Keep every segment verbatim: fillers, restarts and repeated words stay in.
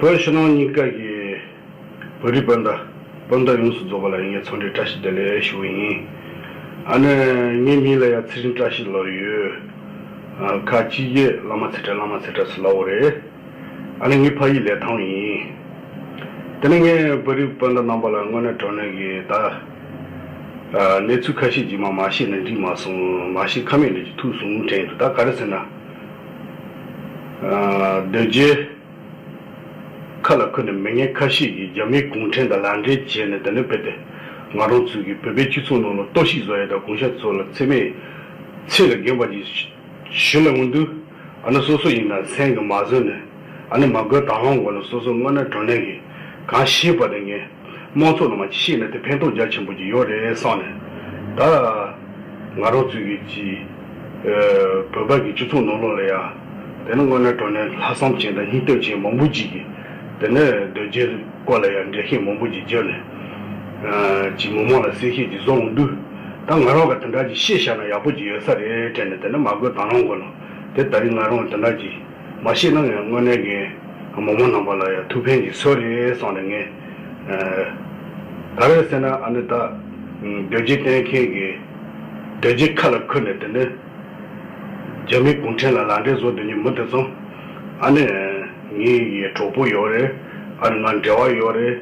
བོད་ཕྱི་ནང་གཉིས་ཀ་གི་བོད་རིགས་སྤུན་ཟླ་སྤུན་ཟླ་ཡོངས་སུ་རྫོགས་པ་ལ་ངས་འཚམས་འདྲི་བཀྲ་ཤིས་བདེ་ལེགས་ཞུ་བ་ཡིན། ཨ་ནི་ངའི་མིང་ལ་ཡང་ཚེ་རིང་བཀྲ་ཤིས་ལབ་ཡོད། ཨ། ཁ་ཅིག་གིས་བླ་མ་ཚེ་བཀྲ་བླ་མ་ཚེ་བཀྲ་ཟེར་ལབ་པ་རེད། ཨ་ནི་ངའི་ཕ་ཡུལ་ལི་ཐང་ཡིན། དེ་ནས་ངས་བོད་རིགས་སྤུན་ཟླ་རྣམ་པ་ལ་དངོས་གནས་དྲང་གནས་ཀྱི་ད། ཨ། གནས་ཚུལ་ཁ་ཤས་ཅིག་མ་མ་ཤེས་ན་འགྲིག་མ་སོང་། མ་ཤེས་ཁ་མེད་ལས་ཀྱི་ཐུག་སོང་དྲན་འདུག་ད་ག་རེ་ཟེར་ན། ཨ། སྡོད་རྒྱུའི་ཁ་ལ་ཁུར་ནས་མི་ངན་ཁ་ཤས་ཀྱིས་རྒྱ་མིའི་གུང་ཁྲན་དང་ལག་འབྲེལ་བྱས་ནས། དེ་ནས་རྦད་དེ་ང་རང་ཚོའི་གི་བོད་པའི་སྤྱི་ཚོགས་ནང་ལ་གཏོར་བཤིག་བཟོ་ཡ་དང་། གུང་ཤ་ཚོ་ལ་ཚེ་མེད་ཚེ་ལས་འགན་པ་ཅིག་ཞུ་ལ་འོང་དུས། ཨ་ནི་སོ་སོ་ཡིན་ན་སེམས་ཀྱིས་མ་བཟོད་ནས། ཨ་ནི་མ་དགོས་དང་བླངས་སྒོ་ནས་སོ་སོ་དངོས་གནས་དྲང་གནས་ཀྱི་གང་ཤེས་པ་དེ་ངས་དམངས་ཚོགས་ནང་མ་ཅིག་ཤེས་ན་དེ་ཕན་ཐོགས་རྒྱ་ཆེན་པོ་ཅིག་ཡོད་རེད་བསམ་ནས། ད་ང་རང་ཚོའི་གི་ཅིག་ཨ། བོད་པ་གི་སྤྱི་ཚོགས་ནང་ལོགས་ལ་ཡ། དེ་ནི་དངོས་གནས་དྲང་གནས་ལྷག་བསམ་ཅན་དང་སྙིང་སྟོབས་ཅན་མང་པོ་ཅིག་གིས། དེ་ནས་སྡོད་རྒྱུའི་སྐོར་ལ་ཡང་འགྲེལ་བཤད་མང་པོ་ཅིག་བརྒྱབ་ནས། ཨ། ཅིག་མི་མང་ལ་གསལ་བཤད་ཅིག་བཟོ་འོང་དུས། ད་ང་རང་གིས་དེ་འདྲ་ཅིག་བཤད་བཞག་ན་ཡག་པོ་ཅིག་ཡོད་ས་རེད་དྲན་ནས། དེ་ནས་མ་དགོས་དང་བླངས་སྒོ་ནས། དེ་ད་རིང་ང་རང་དེ་འདྲ་ཅིག་མ་བཤད་ན་ཡང་དངོས་གནས་ཀྱི་མི་མང་རྣམ་པ་ལ་ཡང་ཐུགས་ཕན་ཅིག་གསོས་རེད་བསམ་ནས། ངས། ཨ། ག་རེ་ཟེར་ན། ཨ་ནི་ད་སྡོད་རྒྱུ་གཏན་འཁེལ་གྱི་སྡོད་རྒྱུ་ཁ་ལ་ཁུར་ནས། དེ་ནི་རྒྱ་མིའི་གུང་ཁྲན་ལ་ལག་འབྲེལ་བཟོ་སྡོད་མཁན་མི་དེ་ཚོ། ཨ་ནི་ངའི་ཡི་གྲོགས་པོ་ཡོད་རེད། ཨ་ནི་ང་འབྲེལ་བ་ཡོད་རེད།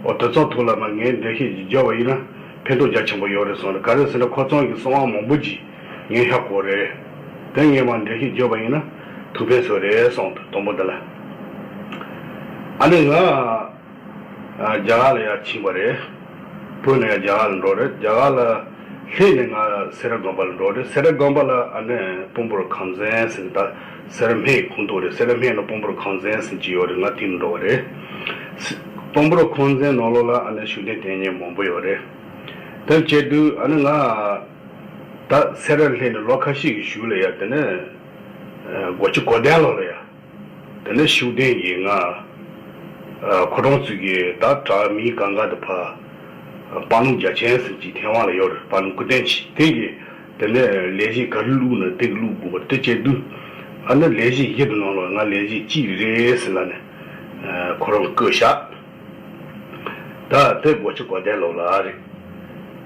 འོ། དེ་ཚོ་ཐོག་ལ་མ་ངས་འགྲེལ་བཤད་ཅིག་བརྒྱབ་པ་ཡིན་ན་ཕན་ཐོགས་རྒྱ་ཆེན་པོ་ཡོད་རེད་བསམ་ནས། ག་རེ་ཟེར་ན། ཁོ་ཚོ་གི་གསང་བ་མང་པོ་ཅིག་ངས་ཧ་གོ་རེད། དེ་ངས་མར་འགྲེལ་བཤད་བརྒྱབ་པ་ཡིན་ན་ཐུགས་ཕན་གསོས་རེད་བསམ་འདུག་དང་པོ་དེ་ལ། ཨ་ནི་ང་ཨ། རྒྱ་གར་ལ་ཡར་ཕྱིན་པ་རེད། བོད་ནས་ཡར་རྒྱ་གར་ལ་འགྲོ་རེད། རྒྱ་གར་ལ་སླེབས་ནས་ང་སེ་ར་དགོན་པ་ལ་འགྲོ་རེད། སེ་ར་དགོན་པ་ལ་ཨ་ནི་སྤོམ་པོར་ཁང་ཚན་ཟེར། ད་སེ་ར་སྨད་ཁོངས་གཏོགས་རེད། སེ་ར་སྨད་ནང་སྤོམ་པོར་ཁང་ཚན་ཟེར་གྱི་ཡོད་རེད། ང་དེར་འགྲོ་བ་རེད། སྤོམ་པོར་ཁང་ཚན་ནང་ལོགས་ལ་ཨ་ནི་ཤུགས་ལྡན་བསྟེན་མཁན་མང་པོ་ཡོད་རེད། དེ་བྱས་དུས་ཨ་ནི་ང་ད་སེ་ར་སླེབས་ནས་ལོ་ཁ་ཤས་ཀྱི་གཞུག་ལ་ཡ། དེ་ནས་སྒོ་ཁྱི་གོ་དན་ལོགས་ལ་ཡ། དེ་ནས་ཤུགས་ལྡན་གྱིས་ང་། ཨ། ཁོ་རང་ཚོའི་གི་ད་བྲག་མི་གང་ག་དུ་ཕ། ཨ། སྤང་ལུང་རྒྱ་ཆེན་ཟེར་གྱི་ཐེ་ཝན་ལ་ཡོད་རེད། སྤང་ལུང་སྐུ་རྟེན་ཆེ་དེ་གི། དེ་ནས་ལས་བྱེད་ག་རེ་བླུགས་ན་དེ་གི་བླུགས་དགོས་པ་དེ་བྱས་དུས། ཨ་ནི་ལས་བྱེད་བཞི་དེ་ནང་ལ་ང་ལས་བྱེད་གཅིག་རེད་ཟེར་ལབ་ནས། ཨ། ཁོ་རང་བསྐོས་བཞག་ད་དེ་སྒོ་ཁྱི་གོ་དན་ལོགས་ལ་རེད།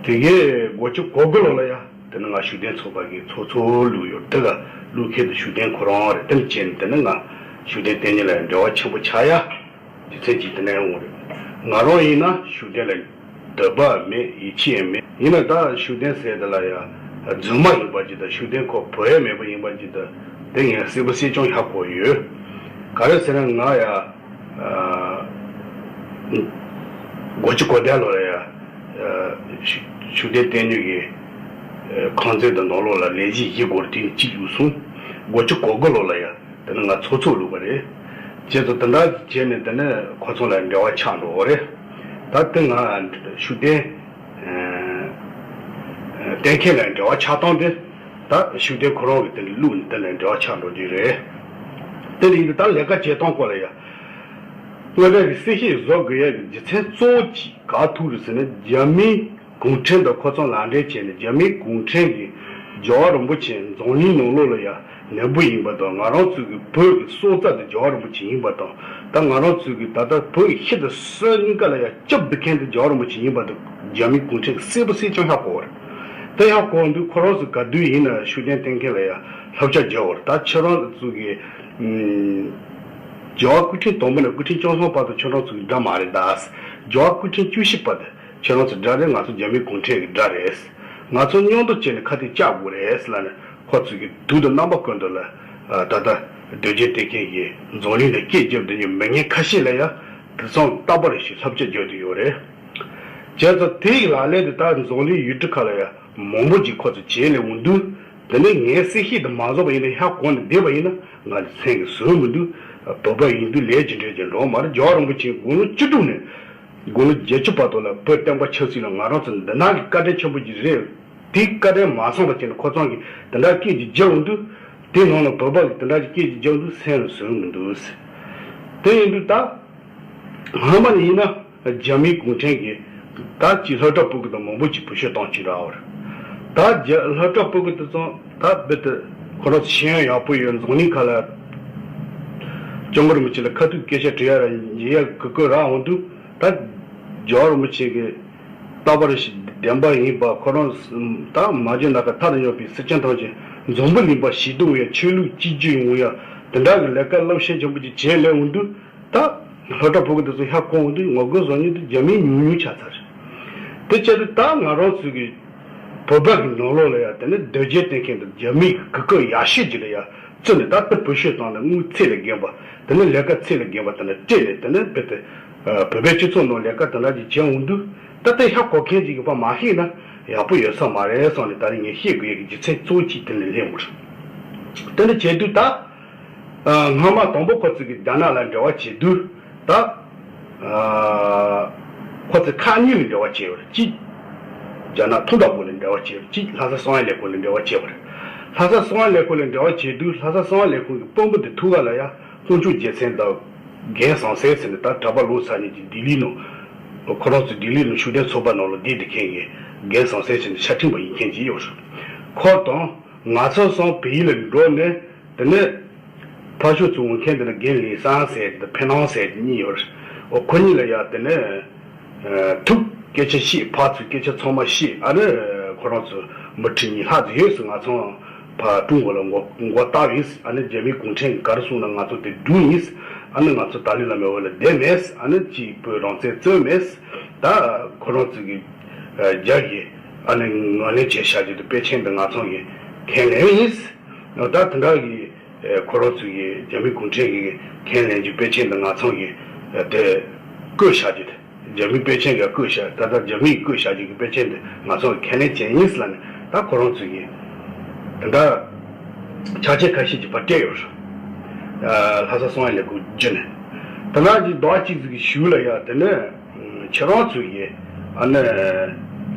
དེ་གའི་སྒོ་ཁྱི་གོ་དགུ་ལོགས་ལ་ཡ། དེ་ནས་ང་ཤུགས་ལྡན་ཚོགས་པ་གི་ཚོགས་གཙོ་བླུགས་ཡོད། དེ་ག་བླུགས་མཁན་དེ་ཤུགས་ལྡན་ཁོ་རང་རེད། དེ་ནས་བྱས་ནས་དེ་ནས་ང་ཤུགས་ལྡན་བསྟེན་མཁན་ལ་འབྲེལ་བ་ཆེན་པོ་ཆགས་ཡ། རྒྱུ་མཚན་གཅིག་དེ་ནས་ཡོང་རེད། ང་རང་ཡིན་ན་ཤུགས་ལྡན་ལ་འདོད་པ་མེད། ཡིད་ཆེས་མེད། ཡིན་ན་ད་ཤུགས་ལྡན་ཟེར་དེ་ལ་ཡ་རྫུན་མ་ཡིན་པ་ཅིག་དང་། ཤུགས་ལྡན་ཁོ་བོད་ཡ་མེད་པ་ཡིན་པ་ཅིག་དང་། དེ་ངས་གསལ་པོ་གསལ་རྐྱང་ཧ་གོ་ཡོད། ག་རེ་ཟེར་ན་ང་ཡ། ཨ། སྒོ་ཁྱི་གོ་དན་ལོགས་ལ་ཡ། ཨ། ཤུགས་ལྡན་བསྟེན་མཁན་གྱི། ཨ། ཁང་ཚན་དང་ནང་ལོགས་ལ་ལས་བྱེད་བཞི་སྐོར་དེ་གཅིག་བླུགས་སོང་། སྒོ་ཁྱི་གོ་དགུ་ལོགས་ལ་ཡ། དེ་ནས་ང་ཚོགས་གཙོ་བླུགས་པ་རེད། བྱས་ཙང་དེ་འདྲ་བྱས་ནས་དེ་ནས་ཁོ་ཚོ་ལ་འབྲེལ་བ་ཆགས་འགྲོ་བ་རེད། ད་དེ་ང་ཤུགས་ལྡན། ཨ། བསྟེན་མཁན་ལ་འབྲེལ་བ་ཆགས་སྟངས་དེ། ད་ཤུགས་ལྡན་ཁོ་རང་གི་དེ་ལ་བླུགས་ནས་དེ་ལ་འབྲེལ་བ་ཆགས་འགྲོ་རྒྱུ་རེད། དེ་ལ་ཡིན་དུས་ད་ལས་ཀ་བྱེད་སྟངས་སྐོར་ལ་ཡ། དངོས་གནས་ཀྱི་གསལ་བཤད་བཟོ་དགོས་ཡ་གི་རྒྱུ་མཚན་གཙོ་བོ་གཅིག་ག་ཐུག་རེད་ཟེར་ན། རྒྱ་མིའི་གུང་ཁྲན་དང་ཁོ་ཚོ་ལག་འབྲེལ་བྱས་ནས། རྒྱ་མིའི་གུང་ཁྲན་གྱིས་རྒྱལ་བ་རིན་པོ་ཆེ་འཛམ་གླིང་ནང་ལོགས་ལ་ཡ་ནོར་བུ་ཡིན་པ་དང་། ང་རང་ཚོའི་གི་བོད་ཀྱི་སྲོག་རྩ་དེ་རྒྱལ་བ་རིན་པོ་ཆེ་ཡིན་པ་དང་། ད་ང་རང་ཚོའི་གི་ད་ལྟ་བོད་ཀྱི་ཤི་དང་གསོན་གཉིས་ཀ་ལ་ཡ་སྐྱབས་འདུག་མཁན་དེ་རྒྱལ་བ་རིན་པོ་ཆེ་ཡིན་པ་དེ་རྒྱ་མིའི་གུང་ཁྲན་གྱིས་གསལ་པོ་གསལ་རྐྱང་ཧ་གོ་བ་རེད། དེ་ཧ་གོ་དུས་ཁོ་རང་ཚོ་ག་དུས་ཡིན་ན་ཤུགས་ལྡན་བསྟེན་མཁན་ལ་ཡ་བསླབ་བྱ་རྒྱག་པ་རེད། ད་ཁྱེད་རང་ཚོ་གི། ཨ། རྒྱལ་བ་སྐུ་ཕྲེང་དང་པོ་ནས་སྐུ་ཕྲེང་བཅུ་གསུམ་བར་དུ་ཁྱེད་རང་ཚོ་གི་དགྲ་མ་རེད་ད། རྒྱལ་བ་སྐུ་ཕྲེང་བཅུ་བཞི་བར་དུ་ཁྱེད་རང་ཚོ་དགྲ་རེད། ང་ཚོ་རྒྱ་མིའི་གུང་ཁྲན་གྱི་དགྲ་རེད། ང་ཚོ་མཉམ་དུ་བྱས་ནས་ཁ་གཏད་བཅག་དགོས་རེད་ལབ་ནས། ཁོ་ཚོས་གི་དུས་དང་རྣམ་པ་ཀུན་ཏུ་ལ། ཨ། ད་ལྟ་སྡོད་རྒྱུ་བསྟེན་མཁན་གྱི་འཛམ་གླིང་ལ་སྐད་རྒྱབ་སྡོད་མཁན་མི་ངན་ཁ་ཤས་ལ་ཡ་དེ་ཚོ་རྟག་པར་ཞིག་བསླབ་བྱ་རྒྱག་གི་ཡོད་རེད། བྱས་ཙང་དེ་ཡི་ལག་ལེན་དེ་ད་འཛམ་གླིང་ཡུལ་གྲུ་ཁག་ལ་ཡ་མང་པོ་ཅིག་ཁོ་ཚོས་བྱས་ལས་འོང་དུས། དེ་ནས་ངས་གསལ་བཤད་དེ་མ་བཟོ་བ་ཡིན་ན། ཧ་གོ་ནས་བསྡད་པ་ཡིན་ན་ང་ལ་སེམས་ཀྱི་བཟོད་མི་འདུག་བོད་པ་ཡིན་དུས་ལས་ཀྱི་འབྲས་ཀྱི་འགྲོ་མ་རེད། རྒྱལ་བ་རིན་པོ་ཆེ་དགུང་ལོ་བཅུ་དྲུག་ནས་དགུང་ལོ་བརྒྱད་ཅུ་བར་དུ་ལ་བོད་བསྟན་པ་ཆབ་སྲིད་ལ་ང་རང་ཚོ་འདི་ནང་གི་བཀའ་དྲིན་ཆེན་པོ་ཅིག་རེད། དེའི་བཀའ་དྲིན་མ་བསམ་པ་བྱས་ནས་ཁོ་ཚོ་གིས་དེ་འདྲ་སྐད་ཅིག་རྒྱག་འོང་དུས། དེ་ནང་ལ་བོད་པ་གིས་དེ་འདྲ་ཅིག་སྐད་ཅིག་རྒྱག་འོང་དུས་སེམས་ལ་བཟོད་མི་འདུག་དེ་ཡིན་དུས་ད་སྔ་མ་ནས་ཡིན་ན། རྒྱ་མིའི་གུང་ཁྲན་གྱིས་ད་ཅིག་སློབ་གྲྭ་ཕྲུ་གུ་དང་མང་པོ་ཅིག་བུ་ཤོ་བཏང་ཅིག་ར་བར། ད་རྒྱ་སློབ་གྲྭ་ཕྲུ་གུ་དེ་ཚོ་ད་རྦད་དེ་ཁོ་རང་ཤེས་ཡོན་ཡག་པོ་ཡོད། འཛམ་གླིང་ཁ་ལ་ སྐྱབས་མགོན་རིན་པོ་ཆེ་ལ་ཁ་ཐུག་སྐད་ཆ་དྲི་ཡ་ར་ཡིན་ཡ་གི་གི་རག་འོང་དུས། ད་རྒྱལ་བ་རིན་པོ་ཆེ་གི་རྟག་པར་བདེན་པ་ཡིན་པ་ཁོ་རང་ད་མ་བརྗོད་ན་ཁ་ཐག་ཏུ་ཉོབ་པའི་སྲིད་སྤྱི་ཐམས་ཅད་འཛམ་བུ་གླིང་པ་ཞི་སྡུག་ཡ་ཆོས་ལུགས་གཅིག་གྱུར་ཡོང་ཡ་དེ་འདྲ་གི་ལས་ཀ་རླབས་ཆེན་ཆེན་པོ་ཅིག་བྱས་སླེབས་འོང་དུས། ད་སློབ་གྲྭ་ཕྲུ་གུ་དེ་ཚོ་ཧ་གོ་འོང་དུས་ངོ་རྒོལ་བཟོ་མཁན་དེ་རྒྱ་མི་ཉུང་ཉུང་ཆགས་ཚར་རེད། དེ་བྱས་དུས་ད་ང་རང་ཚོ་གི་བོད་པ་གི་ནང་ལོགས་ལ་ཡ་དེ་ནི་སྡོད་རྒྱལ་བསྟེན་མཁན་དེ་རྒྱ་མི་གི་གུ་གུ་ཡག་ཤོས་ཅིག་ལ་ཡ་བཙུན་ནས། ད་ལྟ་བོད་ཤོད་སྟངས་ལ་དངུལ་ཚད་ལས་བརྒལ་བ། དེ་ནི་ལས་ཀ་ཚད་ལས་བརྒལ་བ་དེ་འདྲ་སྤྲད་ནས། དེ་ནི་རྦད་དེ་བོད་པའི་སྤྱི་ཚོགས་ནང་ལས་ཀ་དེ་འདྲ་ཅིག་བྱས་འོང་དུས། ད་ལྟ་ཧ་གོ་མཁན་ཅིག་ཡོད་པ་མ་ཤེས་ན་ཡག་པོ་ཡོད་ས་མ་རེད་བསམ་ནས། ད་རིང་ངས་བཤད་དགོས་ཡག་གི་རྒྱུ་མཚན་གཙོ་བོ་གཅིག་དེ་ནས་སླེབས་འོང་། དེ་འདྲ་བྱས་དུས་ད། ཨ། སྔ་མ་དང་པོ་ཁོ་ཚོ་གིས་རྒྱ་ནག་ལ་འབྲེལ་བ་བྱེད་དུས་ད། ཨ། ཁོ་ཚོས་ཁག་གཉིས་ལ་འབྲེལ་བ་བྱས་ཡོད་རེད། གཅིག་རྒྱ་ནག་མཐོ་འབྲིང་པ་ལ་འབྲེལ་བ་བྱས་ཡོད་རེད། གཅིག་ལྷ་ས་གསང་བའི་ལས་ཁུངས་ལ་འབྲེལ་བ་བྱས་པ་རེད། ལྷ་ས་གསང་བའི་ལས་ཁུངས་ལ་འབྲེལ་བ་བྱས་དུས། ལྷ་ས་གསང་བའི་ལས་ཁུངས་ཀྱི་དཔོན་པོ་དེ་ཐུག་ག་ལ་ཡ་དཀོན་མཆོག་རྒྱལ་མཚན་དང་རྒན་ཟང་ཟེར་ཟེར་ནས། ད་གྲྭ་པ་ལོ་གསར་ཉིན་གྱི་ལྡི་ལི་ནང་། ཁོ་རང་ཚོ་ལྡི་ལི་ནང་ཤུགས་ལྡན་ཚོགས་པ་ནང་ལ་བསྡད་བསྡད་མཁན་གྱི་རྒན་ཟང་ཟེར་ཟེར་ནས་ཤ་ཁྲིམས་པ་ཡིན་མཁན་ཅིག་ཡོད་རེད། ཁོ་དང་ང་ཚོ་གསུམ་བལ་ཡུལ་ལ་འགྲོ་ནས། དེ་ནས་ཕར་ཕྱོགས་ཚོ་འོང་མཁན་དེ་ལ་རྒན་ལིན་སང་ཟེར་དེ། ཕེ་ནང་ཟེར་དེ་གཉིས་ཡོད་རེད། འོ་ཁོ་གཉིས་ལ་ཡ་དེ་ནས་ཨ་ཐུག་སྐད་ཆ་བཤད། ཕར་ཚུར་སྐད་ཆ་ཚང་མ་བཤད། ཨ་ནི་ཁོ་རང་ཚོ་མི་ཁྲི་གཉིས་ལྷག་ཙམ་ཡོད་ཟེར། ང་ཚོ་ཕར་ཀྲུང་གོ་ལ་མགོ་མགོ་བཏགས་ཡིན་ཟེར། ཨ་ནི་རྒྱ་མི་གུང་ཁྲན་གྱིས་ག་རེ་གསུངས་ན་ང་ཚོ་དེ་སྒྲུབ་ཡིན་ཟེར། ཨ་ནི་ང་ཚོ་ཏཱ་ལའི་བླ་མའི་འོག་ལ་བསྡད་མེད་ཟེར། ཨ་ནི་གཅིག་བོད་རང་བཙན་རྩོད་མེད་ཟེར། ད་ཁོ་རང་ཚོ་གི་ཨ་རྒྱ་གིས་ཨ་ནི་ངོས་ལེན་བྱས་བཞག་རྒྱུ་དེ་དཔེ་ཆེན་དེ་ང་ཚོ་གིས་ཁས་ལེན་ཡིན་ཟེར། ད་དེ་འདྲ་གི་ཁོ་རང་ཚོ་གིས་རྒྱ་མི་གུང་ཁྲན་གྱིས་ཁས་ལེན་རྒྱུ་དཔེ་ཆེན་དེ་ང་ཚོ་གིས་དེ་བཀོད་བཞག་རྒྱུ་དེ། རྒྱ་མི་དཔེ་ཆེན་གྱིས་བཀོད་བཞག་ད་ལྟ་རྒྱ་མིས་བཀོད་བཞག་རྒྱུ་གི་དཔེ་ཆེན་དེ་ང་ཚོ་གིས་ཁས་ལེན་བྱས་ཡིན་ཟེར་ལབ་ནས། ད་ཁོ་རང་ཚོ་གིས་དེ་འདྲ་ཕྱག་ཆེན་ཁ་ཤས་ཀྱིས་ཕར་སྤྲད་ཡོད་རེད། ལྷ་ས་གསང་བའི་ལས་ཁུངས་བརྒྱུད་ནས། དེ་འདྲ་གི་ཟླ་བ་གཅིག་ཙམ་གྱི་གཞུག་ལ་ཡ་དེ་ནས་ཁྱེད་རང་ཚོ་གིས་ཨ་ནི་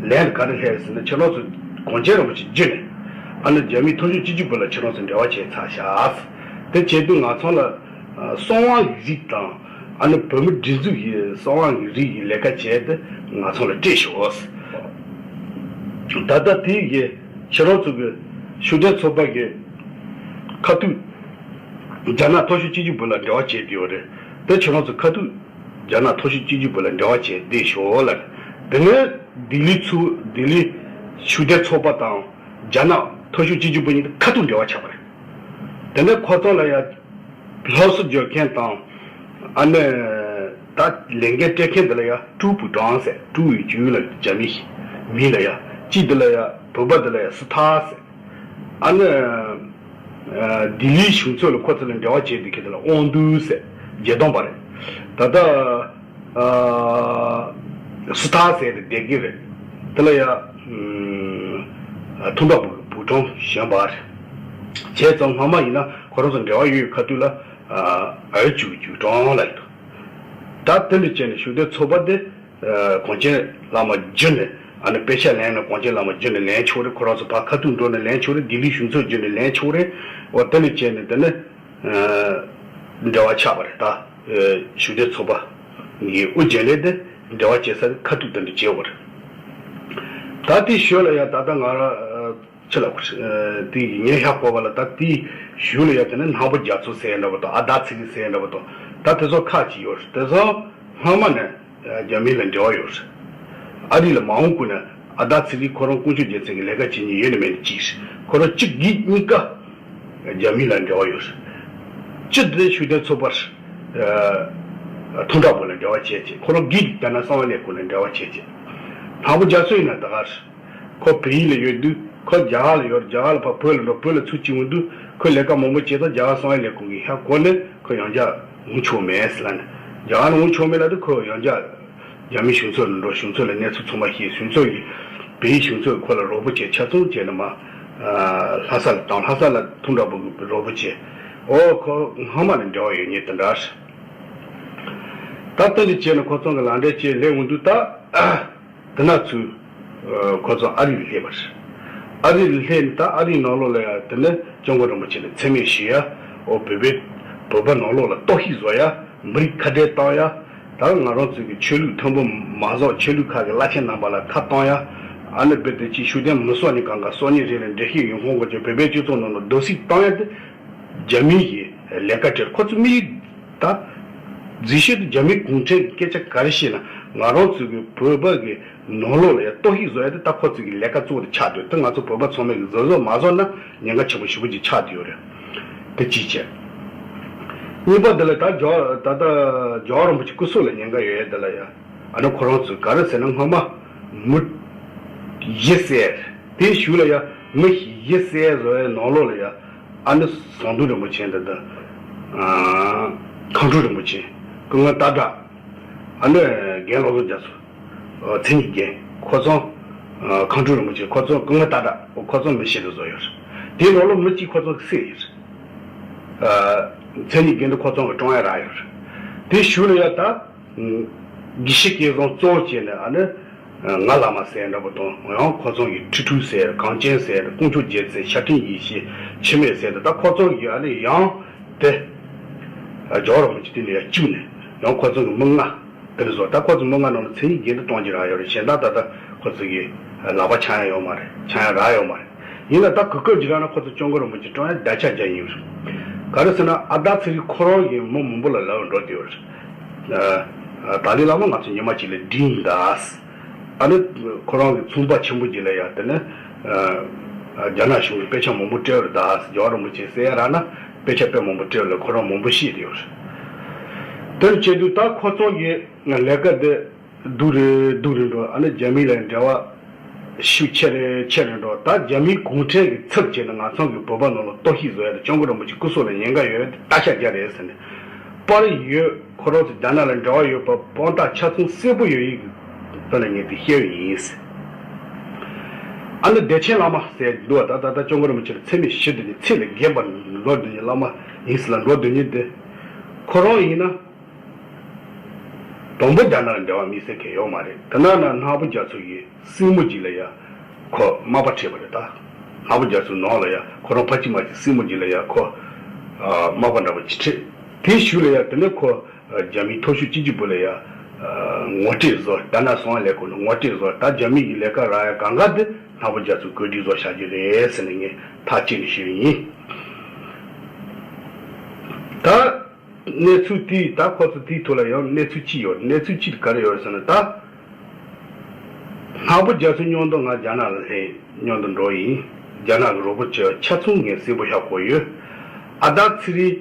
ལན་ག་རེ་སླེབས་ཟེར་ན། ཁྱེད་རང་ཚོ་གུང་ཁྲན་རིན་པོ་ཆེ་བརྒྱུད་ནས་ཨ་ནི་རྒྱ་མིའི་མཐོ་ཤོས་སྤྱི་ཁྱབ་པ་ལ་ཁྱེད་རང་ཚོ་འབྲེལ་བ་བྱས་ཚར་ཤག་དེ་བྱས་དུས་ང་ཚོ་ལ་གསང་བ་གི་རིགས་དང་། ཨ་ནི་བོད་མི་སྒྲིག་འཛུགས་ཀྱི་གསང་བ་གི་རིགས་ཀྱི་ལས་ཀ་བྱས་ཏེ། ང་ཚོ་ལ་སྤྲད་ཤོག་ད་ལྟ་དེ་གི་ཁྱེད་རང་ཚོ་གི་ཤུགས་ལྡན་ཚོགས་པ་གི་ཁ་ཐུག་རྒྱ་ནག་མཐོ་ཤོས་སྤྱི་ཁྱབ་པ་ལ་འབྲེལ་བ་བྱས་བསྡད་ཡོད་རེད། དེ་ཁྱེད་རང་ཚོ་ཁ་ཐུག་རྒྱ་ནག་མཐོ་ཤོས་སྤྱི་ཁྱབ་པ་ལ་འབྲེལ་བ་བྱས་བསྡད་ཤོག་ལབ། དེ་ནས་ལྡི་ལི་ཚུ་ལྡི་ལི་ཤུགས་ལྡན་ཚོགས་པ་དང་རྒྱ་ནག་མཐོ་ཤོས་སྤྱི་ཁྱབ་པ་གཉིས་ཁ་ཐུག་འབྲེལ་བ་ཆགས་པ་རེད། དེ་ནས་ཁོ་ཚོ་ལ་ཡ་སློབ་གསོ་སྦྱོང་མཁན་དང་། ཨ་ནི་ད་ལས་འགན་སྤྲད་མཁན་དེ་ལ་ཡ་ཀྲུའུ་པུའུ་ཀྲང་ཟེར། ཀྲུའུ་ཡི་ཇུའུ་ལ་རྒྱ་མི་མིང་ལ་ཡ། གཅིག་དེ་ལ་ཡ་བོད་པ་དེ་ལ་ཡ་སི་ཐར་ཟེར། ཨ་ནི་ལྡི་ལིའི་གཞུང་ཚབ་ལ་ཁོ་ཚོ་ལ་འབྲེལ་བ་བྱས་བསྡད་མཁན་དེ་ལ་དབང་འདུས་ཟེར། བརྒྱད་སྟོང་པ་རེད། ད་ལྟ་ཨ་སུ་ཐར་ཟེར་དེ་སྡེ་དགེ་རེད། དེ་ལ་ཡ་ཨ་མཐོ་འབྲིང་པ་བུ་ཀྲང་གཞོན་པ་རེད། བྱས་ཙང་སྔ་མ་ཡིན་ན་ཁོ་རང་ཚོ་འབྲེལ་བ་ཡོད་ཁ་ཐུག་ལ་ཨ་ཨའི་ཇུའུ་ཇུའུ་ཀྲང་ལབ་འདུག་ད་དེ་འདྲ་བྱས་ནས་ཤུགས་ལྡན་ཚོགས་པ་དེ་ཨ་གངས་ཅན་བླ་མ་བརྒྱུད་ནས། ཨ་ནི་དཔེ་ཆ་ལེན་ན་གངས་ཅན་བླ་མ་བརྒྱུད་ནས་ལེན་ཆོག་རེད། ཁོ་རང་ཚོ་ཕར་ཁ་ཐུག་འགྲོ་ནས་ལེན་ཆོག་རེད། ལྡི་ལིའི་གཞུང་ཚབ་བརྒྱུད་ནས་ལེན་ཆོག་རེད། འོ་དེ་འདྲ་བྱས་ནས་དེ་ནས། འབྲེལ་བ་ཆགས་པ་རེད། ད་ཤུགས་ལྡན་ཚོགས་པ་ངའི་དབུ་འབྱེད་ལས་དེ་འབྲེལ་བ་བྱེད་ས་ཁ་ཐུག་དེ་འདྲ་བྱེད་དགོས་རེད། ད་དེ་ཞོར་ལ་ཡང་ད་ལྟ་ང་རང་ཕྱི་ལ་དེ་ངས་ཧ་གོ་བ་ལ། ད་དེ་ཞོར་ལ་ཡང་དེ་ནས་སྣང་བ་རྒྱ་མཚོ་ཟེར་འདྲ་པོ་དང་། ཨ་དར་ཚི་ལི་ཟེར་འདྲ་པོ་དང་། ད་དེ་ཚོ་ཁག་ཅིག་ཡོད་རེད། དེ་ཚོ་སྔ་མ་ནས་རྒྱ་མི་ལ་འབྲེལ་བ་ཡོད་རེད། ཨ་རི་ལ་མ་འོངས་ཀུན་ནས་ཨ་དར་ཚི་ལི་ཁོ་རང་དཀོན་མཆོག་རྒྱལ་མཚན་གྱི་ལས་ཀ་བྱེད་མཁན་ཡོད་ནི་མེད་ནི་གཅིག་རེད། ཁོ་རང་གཅིག་གིས་གཉིས་ཀ་རྒྱ་མི་ལ་འབྲེལ་བ་ཡོད་རེད། སྤྱི་བདེ་ཤུགས་ལྡན་ཚོགས་པར་ཐུང་དྲག་པོ་ལ་འབྲེལ་བ་བྱས་བྱས། ཁོ་རང་གིས་ད་ནང་གསང་བའི་ལས་ཁུངས་ལ་འབྲེལ་བ་བྱས་བྱས། དང་པོ་རྒྱ་མཚོ་ཡིན་ན་ད་ག་རེད། ཁོ་བལ་ཡུལ་ལ་ཡོད་དུས་ཁོ་རྒྱ་གར་ལ་ཡོད། རྒྱ་གར་ལ་ཕར་བོད་ལ་འགྲོ། བོད་ལ་ཚུར་སྐྱེལ་འོང་དུས་ཁོས་ལས་ཀ་མང་པོ་བྱས་ཙང་རྒྱ་གར་གསང་བའི་ལས་ཁུངས་ཀྱིས་ཧ་གོ་ནས་ཁོ་ཡང་བསྐྱར་འོང་ཆོག་མེད་ཟེར་ལབ་ནས། རྒྱ་གར་ལ་འོང་ཆོག་མེད་ལབ་དུས་ཁོ་ཡང་བསྐྱར་རྒྱ་མི་གཞུང་ཚབ་ལ་འགྲོ། གཞུང་ཚབ་ལ་གནས་ཚུལ་ཚང་མ་བཤད། གཞུང་ཚབ་ཀྱིས་བལ་ཡུལ་གཞུང་ཚབ་ཁོ་ལ་རོགས་པ་བྱས། ཆ་ཚང་བྱས་ནས་མར་ལྷ་ས་ལ་བཏང་། ལྷ་ས་ལ་ཐུང་དྲག་པོ་གིས་རོགས་པ་བྱས། ཨོ་ཁོ་སྔ་མ་ནས་འབྲེལ་བ་ཡོད་མཁན་དེ་འདྲ་རེད། ད་དེ་འདྲ་བྱས་ནས་ཁོ་ཚང་གི་ལག་འབྲེལ་བྱས་སླེབས་འོང་དུས་ད། དེ་ནས་ཚུར་ཁོ་ཚོ་ཨ་རི་ལ་སླེབས་པ་རེད། ཨ་རི་ལ་སླེབས་ནས་ད་ཨ་རིའི་ནང་ལོགས་ལ་ཡ་དེ་ནས་སྐྱབས་མགོན་རིན་པོ་ཆེ་ལ་མཚན་སྨད་ཞུ་ཡ། འོ་བོད་པའི་བོད་པ་ནང་ལོགས་ལ་གཏོར་བཤིག་བཟོ་ཡ། མི་རིགས་ཁ་བྲལ་བཏང་ཡ། ད་ང་རང་ཚོ་གི་ཆོས་ལུགས་མཐོན་པོ་མ་བཟོ། ཆོས་ལུགས་ཁག་གི་བླ་ཆེན་རྣམ་པ་ལ་ཁ་གཏོང་ཡ། ཨ་ནི་རྦད་དེ་ཅིག་ཤུགས་ལྡན་མི་གསོད་ནི་གང་ག་གསོད་ནི་རེད་ལ། འགྲེལ་བཤད་ཡོང་ཁུངས་གོ་ཆོད། བོད་པའི་སྤྱི་ཚོགས་ནང་ལ་རྡོ་བཤིག་བཏང་ཡ་དེ་རྒྱ་མི་ཡི་ལས་ཀ་དེ་རེད། ཁོ་ཚོ་མི་ཡི་ ད་རྫུས་ཤིང་དུ་རྒྱ་མིའི་གུང་ཁྲན་གྱི་སྐད་ཆ་ག་རེ་བཤད་ན། ང་རང་ཚོ་གི་བོད་པ་གི་ནང་ལོགས་ལ་ཡང་གཏོར་བཤིག་བཟོ་ཡ་དེ་ད་ཁོ་ཚོ་གི་ལས་ཀ་གཙོ་བོ་དེ་ཆགས་འདུག་དེ་ང་ཚོ་བོད་པ་ཚང་མས་གི་བཟོ་བཟོ་མ་བཟོ་ན་ཉེན་ཁ་ཆེན་པོ་ཞེ་པོ་ཅིག་ཆགས་བསྡད་ཡོད་རེད། དེ་གཅིག་བྱས། གཉིས་པ་དེ་ལ་ད་རྒྱ་ད་ལྟ་རྒྱལ་བ་རིན་པོ་ཆེ་སྐུ་སྲོག་ལ་ཉེན་ཁ་ཡོད་ཡ་དེ་ལ་ཡ། ཨ་ནི་ཁོ་རང་ཚོས་ག་རེ་ཟེར་ན། སྔོན་མ་མི་བཞི་བསད། དེའི་གཞུག་ལ་ཡ་མི་བཞི་བསད་བཟོ་བའི་ནང་ལོགས་ལ་ཡ། ཨ་ནི་ཟམ་གདོང་རིན་པོ་ཆེ་འདི་དང་། ཨ། མཁའ་འགྲོ་རིན་པོ་ཆེ། སྐུ་ངོ་སྟག་བྲག་ཨ་ནི་རྒན་བློ་བཟང་རྒྱ་མཚོ། མཚན་ཉིད་རྒན། ཁོ་ཚོ། ཨ། མཁའ་འགྲོ་རིན་པོ་ཆེ། ཁོ་ཚོ། སྐུ་ངོ་སྟག་བྲག་ཁོ་ཚོ་མི་བཞི་དེ་བཟོ་ཡོད་རེད། དེའི་ནང་ལོགས་མི་གཅིག་ཁོ་ཚོ་བསད་ཡོད་རེད། ཨ། མཚན་ཉིད་རྒན་དེ་ཁོ་ཚོ་གི་བཀྲོངས་ཡ་རག་ཡོད་རེད། དེའི་གཞུག་ལ་ཡ་ད། དགེ་བཤེས་སྐལ་བཟང་གཙོ་བོ་བྱས་ནས་ཨ་ནི། ང་བླ་མ་ཟེར་འདྲ་པོ་དང་། ཡང་ཁོ་ཚང་གི་ཁྲི་སྤྲུལ་ཟེར། གངས་ཅན་ཟེར། དཀོན་མཆོག་རྒྱལ་མཚན། ཤཱཀྱ་ཡེ་ཤེས། འཆི་མེད་ཟེར་དེ། ད་ཁོ་ཚང་གི་ཨ་ནི་ཡང་དེ་རྒྱལ་བ་རིན་པོ་ཆེ་དེ་ནས་ཡང་བཅུག་ནས། ཡང་ཁོ་ཚང་གི་མི་ལྔ་དེ་འདྲ་བཟོ། ད་ཁོ་ཚོ་མི་ལྔ་ནང་ལ་མཚན་ཉིད་རྒན་དེ་གཏོང་རྒྱུ་རག་ཡོད་རེད། གཞན་དག་ད་ལྟ་ཁོ་ཚོ་གི་ལག་པ་འཆང་ཡ་ཡོད་མ་རེད། འཆང་ཡ་རག་ཡོད་མ་རེད། ཡིན་ན་ད་གུ་སྐབས་ཅིག་ལ་ན་ཁོ་ཚོ་སྐྱབས་མགོན་རིན་པོ་ཆེ་བཀྲོངས་ཡ་བརྡ་ཆད་རྒྱག་ཡིན་རེད། ག་རེ་ཟེར་ན། ཨ། ད་ཚེ་རིང་ཁོ་རང་གིས་མི་མང་པོ་ལ་ལབ་འགྲོ་དེ་ཡོད་རེད། ཨ། ཏཱ་ལའི་བླ་མ་ང་ཚོ་ཉི་མ་གཅིག་ལ་འགྲིག་ཡིན་ད། ཨ་ནི་ཁོ་རང་གི་ཚོང་པ་ཆེན་པོ་ཅིག་ལ་ཡ་དེ་ནི། ཨ། རྒྱ་ནག་གཞུང་གིས་དཔེ་ཆ་མང་པོ་སྤྲད་ཡོད་རེད་ད། རྒྱལ་བ་རིན་པོ་ཆེ་བསད་ཡ་རག་ན་དཔེ་ཆ་དཔེ་མང་པོ་སྤྲད་ཡོད་ལ་ཁོ་རང་མང་པོ་ཤེས་དེ་ཡོད་རེད། དེར་བྱེད་དུས་ད་ཁོ་ཚོ་གི་ལས་ཀ་དེ། སྡུག་རུ་སྡུག་རུ་འགྲོ། ཨ་ནི་རྒྱ་མི་ལ་འབྲེལ་བ་ཤུགས་ཆེ་རུ་ཆེ་རུ་འགྲོ། ད་རྒྱ་མིའི་གུང་ཁྲན་གྱི་ཚབ་བྱས་ནས་ང་ཚང་གི་བོད་པ་ནང་ལ་གཏོར་བཤིག་བཟོ་ཡ་དེ། སྐྱབས་མགོན་རིན་པོ་ཆེ་སྐུ་སྲོག་ལ་ཉེན་ཁ་ཡོད་པའི་གཏམ་བཤད་རྒྱག་རེད་ཟེར་ནས། པར་ཡོད། ཁོ་རང་ཚོ་རྒྱ་ནག་ལ་འབྲེལ་བ་ཡོད་པ་དཔང་རྟགས་ཆ་ཚང་གསལ་པོ་ཡོད་ཡིན་གྱི། དེ་ལ་ངས་དེ་བཤད་ཡོད་ཡིན་ཟེར། ཨ་ནི་བདེ་ཆེན་བླ་མ་ཟེར་འདུག་བ། ད་ད་ད་སྐྱབས་མགོན་རིན་པོ་ཆེ་ལ་མཚན་མེད་ཞུ་འདོད་མཁན། ཚེ་ལས་རྒས་པ་འགྲོ་འདོད་མཁན། བླ་མ་ཡིན་ཟེར་ལ་འགྲོ་འདོད་མཁན་དེ། ཁོ་རང་ཡིན་ན། དང་པོ་རྒྱ་ནག་ལ་འབྲེལ་བ་དམིགས་བསལ་གང་ཡང་ཡོད་མ་རེད། དེ་ན་ན་སྣ་བོ་རྒྱ་མཚོ་ཡི་སྲིང་མོ་ཅིག་ལ་ཡ་ཁོ་མག་པ་སྤྲད་པ་རེད། ད་སྣ་བོ་རྒྱ་མཚོའི་ནང་ལ་ཡ་ཁོ་རང་ཕ་གཅིག་མ་གཅིག་སྲིང་མོ་ཅིག་ལ་ཡ་ཁོ་མག་པ་འདྲ་པོ་ཅིག་སྤྲད། དེའི་གཞུག་ལ་ཡ་དེ་ནས་ཁོ་རྒྱ་མིའི་མཐོ་ཤོས་སྤྱི་ཁྱབ་པུའུ་ལ་ཡ་ངོ་སྤྲོད་བཟོ། རྒྱ་ནག་སོང་ལས་ཁུངས་ལ་ངོ་སྤྲོད་བཟོ། ད་རྒྱ་མི་གི་ལས་ཀ་རག་ཡ་གང་ག་དེ་སྣ་བོ་རྒྱ་མཚོས་གོ་སྒྲིག་བཟོ་བྱ་རྒྱུ་རེད་ཟེར་ནས་ངས་ཐག་བཅད་ནས་ཞུས་ཡིན། ད། གནས་ཚུལ་དེའི། ད་ཁོ་ཚོ་དེའི་ཐོག་ལ་ཡང་གནས་ཚུལ་གཅིག་ཡོད། གནས་ཚུལ་གཅིག་དེ་ག་རེ་ཡོད་ཟེར་ན། ད་སྣ་བོ་རྒྱ་མཚོ་མཉམ་དུ་ང་རྒྱ་ནག་ལ་སླེབས། མཉམ་དུ་འགྲོ་ཡིན། རྒྱ་ནག་གི་རོགས་པ་བྱེད་ཆ་ཚང་ངས་གསལ་པོ་ཧ་གོ་ཡོད། ཨ། ད་ཚེ་རིང་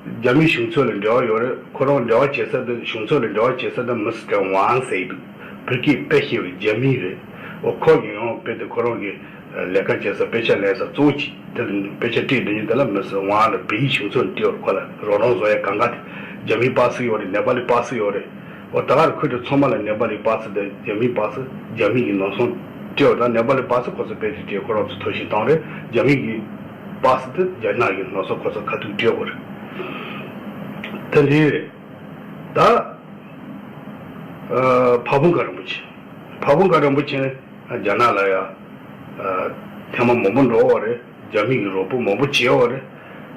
རྒྱ་མིའི་གཞུང་ཚབ་ལ་འབྲེལ་བ་ཡོད་རེད། ཁོ་རང་འབྲེལ་བ་བྱེད་ས་དེ། གཞུང་ཚབ་ལ་འབྲེལ་བ་བྱེད་ས་དེ་མི་སི་ཊར་ཝང་ཟེར་གྱི་འདུག་བོད་སྐད་དཔེ་ཤེས་པའི་རྒྱ་མི་རེད། འོ། ཁོ་གིས་ཡང་དཔེ་དེ་ཁོ་རང་གི་ལས་ཀ་བྱེད་ས། དཔེ་ཆ་ལེན་ས་གཙོ་བོ་གཅིག་དེ་ལ་དཔེ་ཆ་སྤྲད་དེ་ཉིན་དེ་ལ་མི་སི་ཝང་ལ་བོད་ཡིག་གཞུང་ཚབ་སྤྲད་པར། ཁོ་ལ་རོགས་རམ་བཟོ་ཡ་གང་ག་དེ། རྒྱ་མིའི་པ་སི་ཡོད་རེད། ནེ་པ་ལི་པ་སི་ཡོད་རེད། འོ། ད་ག་རེ་ཁུལ་དེ་ཚང་མ་ལ་ནེ་པ་ལི་པ་སི་དང་རྒྱ་མིའི་པ་སི། རྒྱ་མི་གི་ནང་སོང་སྤྲད་པ་དང་། ནེ་པ་ལི་པ་སི་ཁོ་ཚོ་དཔེ་དེ་སྤྲད། ཁོ་རང་ཚོ་ཐོ་ཤིག་བཏང་རེད། རྒྱ་མི་གི་པ་སི་དེ་རྒྱ་ནག་གི་ནང་སོང་ཁོ་ཚོ་ཁ་ཐུག་སྤྲད་པ་རེད། དེ་འདྲ་རེད། ད། ཨ། ཕ་བོང་ཁ་རིན་པོ་ཆེ། ཕ་བོང་ཁ་རིན་པོ་ཆེ་རྒྱ་ནག་ལ་ཡ། ཨ། ཐེངས་མ་མང་པོ་འགྲོ་བ་རེད། རྒྱ་མི་གི་རོགས་པ་མང་པོ་བྱས་པ་རེད།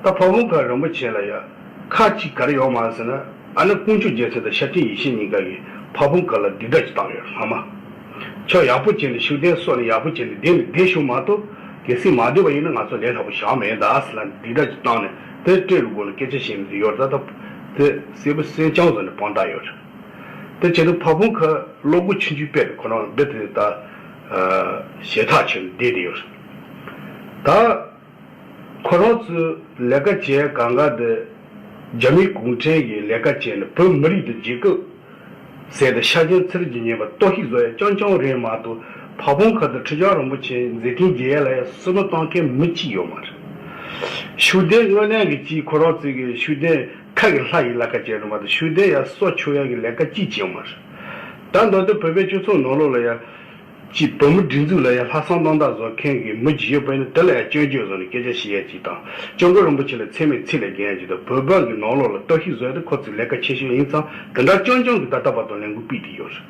ད་ཕ་བོང་ཁ་རིན་པོ་ཆེ་ལ་ཡ་ཁག་ཅིག་ག་རེ་ཡོད་མ་རེད་ཟེར་ན། ཨ་ནི་དཀོན་མཆོག་རྒྱལ་མཚན་དང་ཤཱཀྱ་ཡེ་ཤེས་གཉིས་ཀ་གིས་ཕ་བོང་ཁ་ལ་སྡིགས་ར་ཅིག་བཏང་ཡོད་རེད། སྔ་མ། ཁྱོད་ཡག་པོ་བྱས་ནས་ཤུགས་ལྡན་གསོ་ནས་ཡག་པོ་བྱས་ནས་བསྡད་ནས་བསྡད་ཤོག་མ་གཏོགས། གལ་སྲིད་མ་བསྡད་པ་ཡིན་ན་ང་ཚོ་ལས་སླ་པོ་བཞག་མེད་ད་ཟེར་ལ་སྡིགས་ར་ཅིག་བཏང་ནས། དེ་སྤྲེལ་གྱི་སྒོ་ནས་སྐད་ཆ་བཤད་ནས་ཡོད་རེད། ད་ད་དེ་གསལ་པོ་གསལ་རྐྱང་བཟོ་ནས་དཔང་རྟགས་ཡོད་རེད། དེ་བྱས་ན་ཕ་བོང་ཁ་བློ་སྒོ་ཆུང་ཆུང་དཔེ་རེད། ཁོ་རང་རྦད་དེ་ད་ཞེ་ཐག་ཆོད་ནས་བསྡད་དེ་ཡོད་རེད། ད་ཁོ་རང་ཚོའི་ལས་ཀ་བྱེད་གང་ག་དེ་རྒྱ་མིའི་གུང་ཁྲན་གྱི་ལས་ཀ་བྱས་ནས་བོད་མི་རིགས་དང་རྒྱལ་ཁབ་ཟེར་ཏེ་ཤ་ཞེན་ཚིག་རྗེ་ཉེས་པ་གཏོར་བཤིག་བཟོ་ཡ་རྐྱང་རྐྱང་རེད་མ་གཏོགས། ཕ་བོང་ཁ་དང་ཁྲི་བྱང་རིན་པོ་ཆེ་མཛད་འཕྲིན་རྒྱས་ཡ་ལ་ཡ་བསམ་བློ་བཏང་མཁན་མི་གཅིག་ཡོད་མ་རེད། ཤུགས་ལྡན་དངོས་གནས་ཀྱི་ཅིག་ཁོ་རང་ཚོས་ཀྱི་ཤུགས་ལྡན་ཁ་གི་ལྷ་ཡི་ལས་ཀ་བྱས་རེད་མ་གཏོགས། ཤུགས་ལྡན་ཡ་སྲོག་སྐྱོབ་ཡ་གི་ལས་ཀ་ཅིག་བྱས་ཡོད་མ་རེད། ད་མདོར་དུ་བོད་པའི་སྤྱི་ཚོགས་ནང་ལོགས་ལ་ཡ། ཅིག་བོད་མི་སྒྲིག་འཛུགས་ལ་ཡ་ལྷག་བསམ་རྣམ་དག་བཟོ་མཁན་གྱི་མི་ཅིག་ཡོད་པ་ཡིན་ན། དེ་ལ་ཡ་སྐྱོན་བརྗོད་བཟོ་ནས་སྐད་ཆ་བཤད་ཡ་ཅིག་དང་། སྐྱབས་མགོན་རིན་པོ་ཆེ་ལ་མཚན་སྨད་ཚིག་ལས་འགལ་ཡ་ཅིག་དང་། བོད་པ་གི་ནང་ལོགས་ལ་གཏོར་བཤིག་བཟོ་ཡ་དེ་ཁོ་ཚོའི་ལས་ཀ་ཆེ་ཤོས་ཡིན་ཙང་། དེ་འདྲ་རྐྱང་རྐྱང་གི་ད་ལྟ་བར་དུ་ལས་འགུལ་སྤེལ་བསྡད་ཡོད་རེད།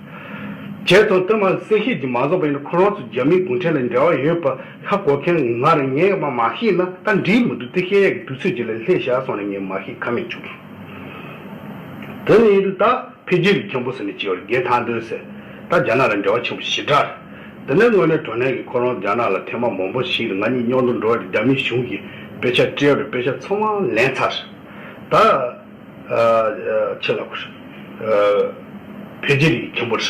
བྱས་ཙང་དེ་མ་གསལ་བཤད་ཅིག་མ་བཟོ་བ་ཡིན་ན། ཁོ་རང་ཚོ་རྒྱ་མིའི་གུང་ཁྲན་ལ་འབྲེལ་བ་ཡོད་པ་ཧ་གོ་མཁན་ང་རང་ངས་མ་མ་ཤེས་ན་ད་འགྲིག་མི་འདུག་དེ་བཤད་ཡ་གི་དུས་ཚོད་ཅིག་ལ་སླེབས་བཞག་སོང་ནས་ངས་མ་ཤེས་ཁ་མེད་བྱུང་། དེ་ནས་ཡིན་དུས་ད། འཕེལ་རྒྱས་ཀྱི་མཁན་པོ་ཟེར་ནས་ཅིག་ཡོད་རེད། རྒན་ཐང་སྟོན་ཟེར། ད་རྒྱ་ནག་ལ་འབྲེལ་བ་ཆེན་པོ་ཞེ་དྲག་རེད། དེ་ནས་དངོས་གནས་དྲང་གནས་ཀྱི་ཁོ་རང་རྒྱ་ནག་ལ་ཐེངས་མ་མང་པོ་ཞིག་ང་གཉིས་མཉམ་དུ་འགྲོ་བ་རེད། རྒྱ་མིའི་གཞུང་གིས་དཔེ་ཆ་སྤྲད་རེད། དཔེ་ཆ་ཚང་མ་ལེན་ཚར་རེད། ད་ ཨ་ཨ་ཆེ་ལ་གོ་ཨ་འཕེལ་རྒྱས་རིགས་ཁྱིམ་པོ་རེད།